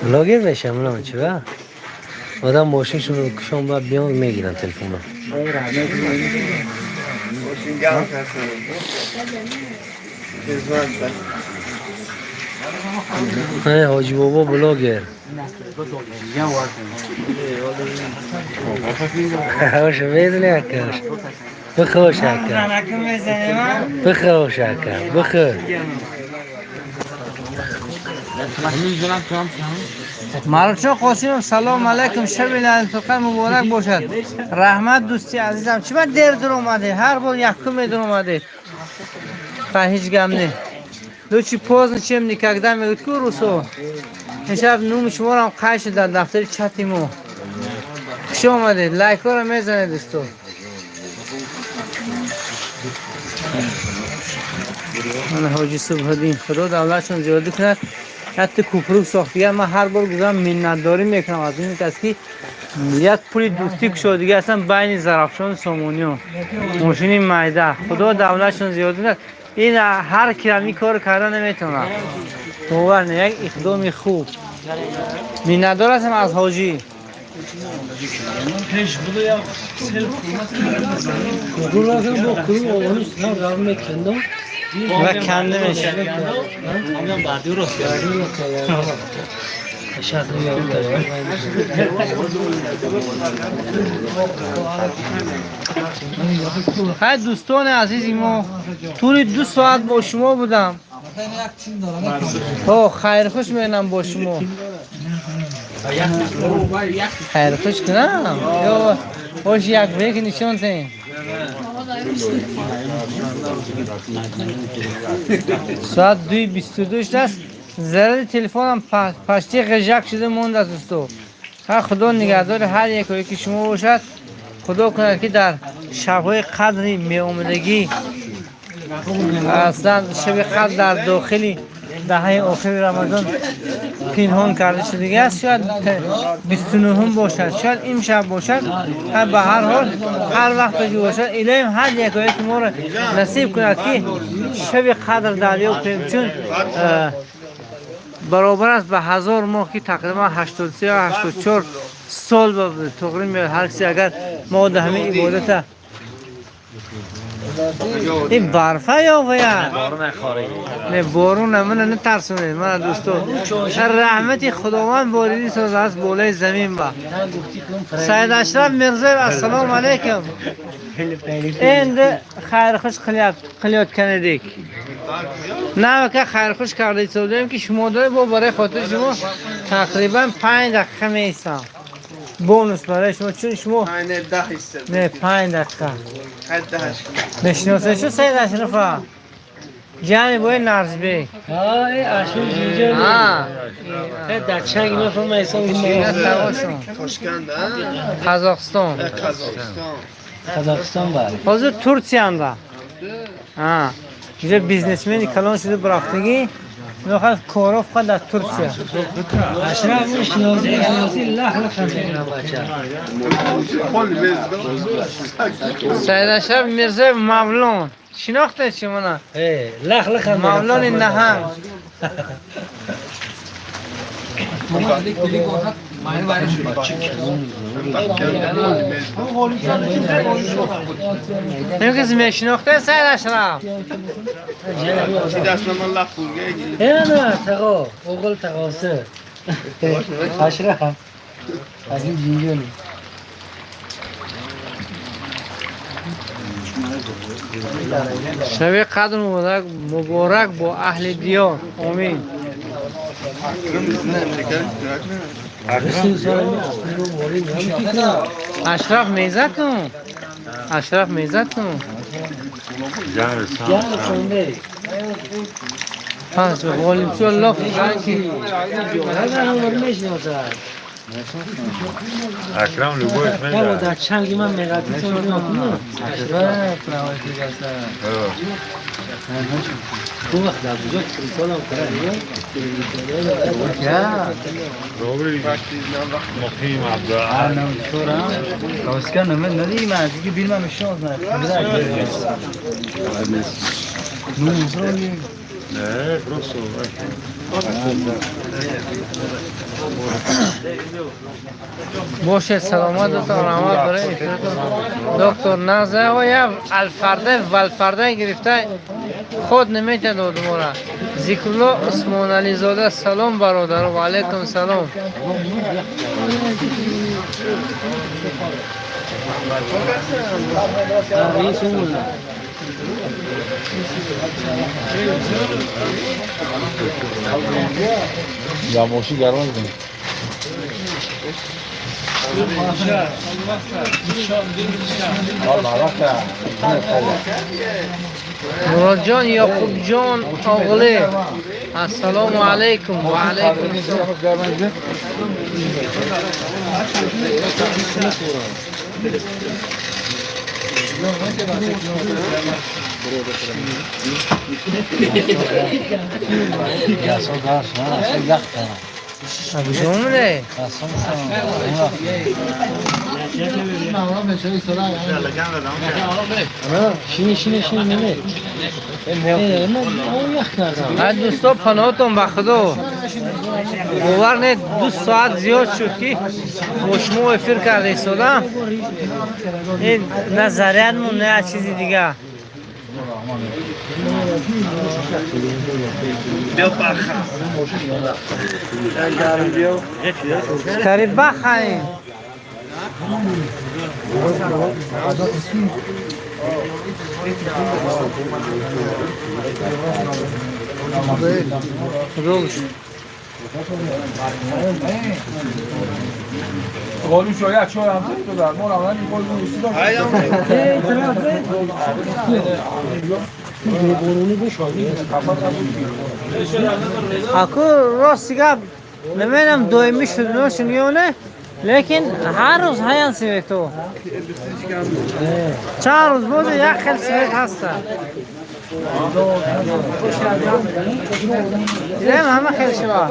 Блогер мешам ман чӣ ва? Одам мошиншонро кушон баъд биён мегирам телефонро. Ҳоҷӣ бобо блогер. Хош мезани акаш. Бихош ака. Бихош ака. Бихӯр.
Маълумшо Қосимов салом алайкум шаби лайлатулқадр муборак бошад. Раҳмат дӯсти азизам. Чӣ ба дер дуромадед? Ҳар бор якум медуромадед. Ха ҳеҷ гап не. Лучше поздно, чем никогда мегӯяд ку русо. Имшаб нуми шуморо ҳам қайд шуд дар дафтари чати мо. Хуш омадед. Лайкҳоро мезанед дӯсто. Мана ҳоҷи Субҳиддин худо давлатшон зиёдӣ кунад. Ҳатто купрук сохтига ман ҳар бор гузарам миннатдорӣ мекунам аз ин кас ки як пули дӯстӣ кушодига ҳастам байни Зарафшону Сомониён. Мошини майда. Худо давлатшон зиёдӣ кунад. Ин ҳар кирам ин корро карда наметавонад. Бовар не, як иқдоми хуб. Миннатдор ҳастам аз ҳоҷӣ. Ва канда мешавад. Хай дӯстони азизи мо тӯли 2 соат бо шумо будам. Хайрхуш менам бо шумо. Хайрхуш кунам ё бош як бек нишон тем. Соат 2:22 шудааст. Зарари телефонам пашти ғижак шуда мондааст дӯсто. Ха худо нигаҳдори ҳар якое ки шумо бошад. Худо кунад ки дар шабҳои қадри меомадагӣ аслан шаби қадр дар дохили даҳаи охири Рамазон пинҳон карда шудагӣ аст. Шояд 29 бошад, шояд имшаб бошад. Ба ҳар ҳол ҳар вақте ки бошад илоҳим ҳар якое ки моро насиб кунад ки шаби қадр дарёб кунем, чун баробар аст ба 1000 моҳ ки тақрибан 83 ё 84 сол ба туғри меояд. Ҳар касе агар мо дар ҳамин ибодата ин барфа ё вая? Не борон мана натарсонед мана дӯсто. Раҳмати Худованд воридӣ соз аст болои замин ба. Саид Ашраф Мирзоев ассалому алайкум. Endi xayrixush qilayotgan edik. Navaka xayrixush карда истодаем ки шумо доред бо барои хотири шумо тақрибан 5 дақиқа меистам. Бонус барои шумо чун шумо не 5 дақиқа. Мешиносед шу Саид Ашрафа? Ҷани бои Нарзбек.
Ашур ҷинҷо. Дар чанг мефаҳмам эсон.
Қазоқистон.
Қазоқистон бар.
Ҳозир Турсиянда. Инҷо бизнесмени калон шуда бурафтагӣ. Мехоҳад коро фақат дар Турсия.
Ашраф мешиноси, лах-лах мекунам бача.
Саид Ашраф Мирзоев Мавлон. Шинохтед шумона?
Лах-лах
Мавлони наҳанг. Касе мешинохте Саид Ашраф?
نه تقا اقل تقاسه اشرف از این جینجونی.
Шаби қадр муборак бо аҳли диёр. Омин. Ашраф мезад-ку? Ашраф мезад-ку? Пас Ғолибшо лоф ранги.
Акрам любой
Я дар чанги ман меғалтисам. Ту вақт дар куҷо кристаллам кардӣ?
Добрый муқим Абдуа. Не, просто
Бошед саломат, дӯстон, раҳмат барои эфиртон. Доктор Назаоя алфарда валфарда гирифта худ наметад одамора. Зикрулло Усмонализода, салом бародаро, ва алайкум салом.
Я моши гарон кун.
Муродҷон Ёқубҷон оғле, ассалому алайкум. Ва алайкум ассалом. Куҷо? Дӯсто, паноҳтон ба Худо. Бовар не, 2 соат зиёд шуд, ки бо шумо эфир карда истодам. Ин на зарядмон, на чизи дигар. Кариб бахаем.
قالو شاید چای هم تو در ما روند این قالو
Аку рости гап намедонам, доимӣ шуд ё не, лекин ҳар рӯз ҳаян свето. Чанд рӯз боз як хел свет ҳаста. Дидем ҳама хел шава.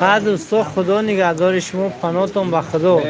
بعد دوستا، خدا نگهدار شما، پناهتون به خدا.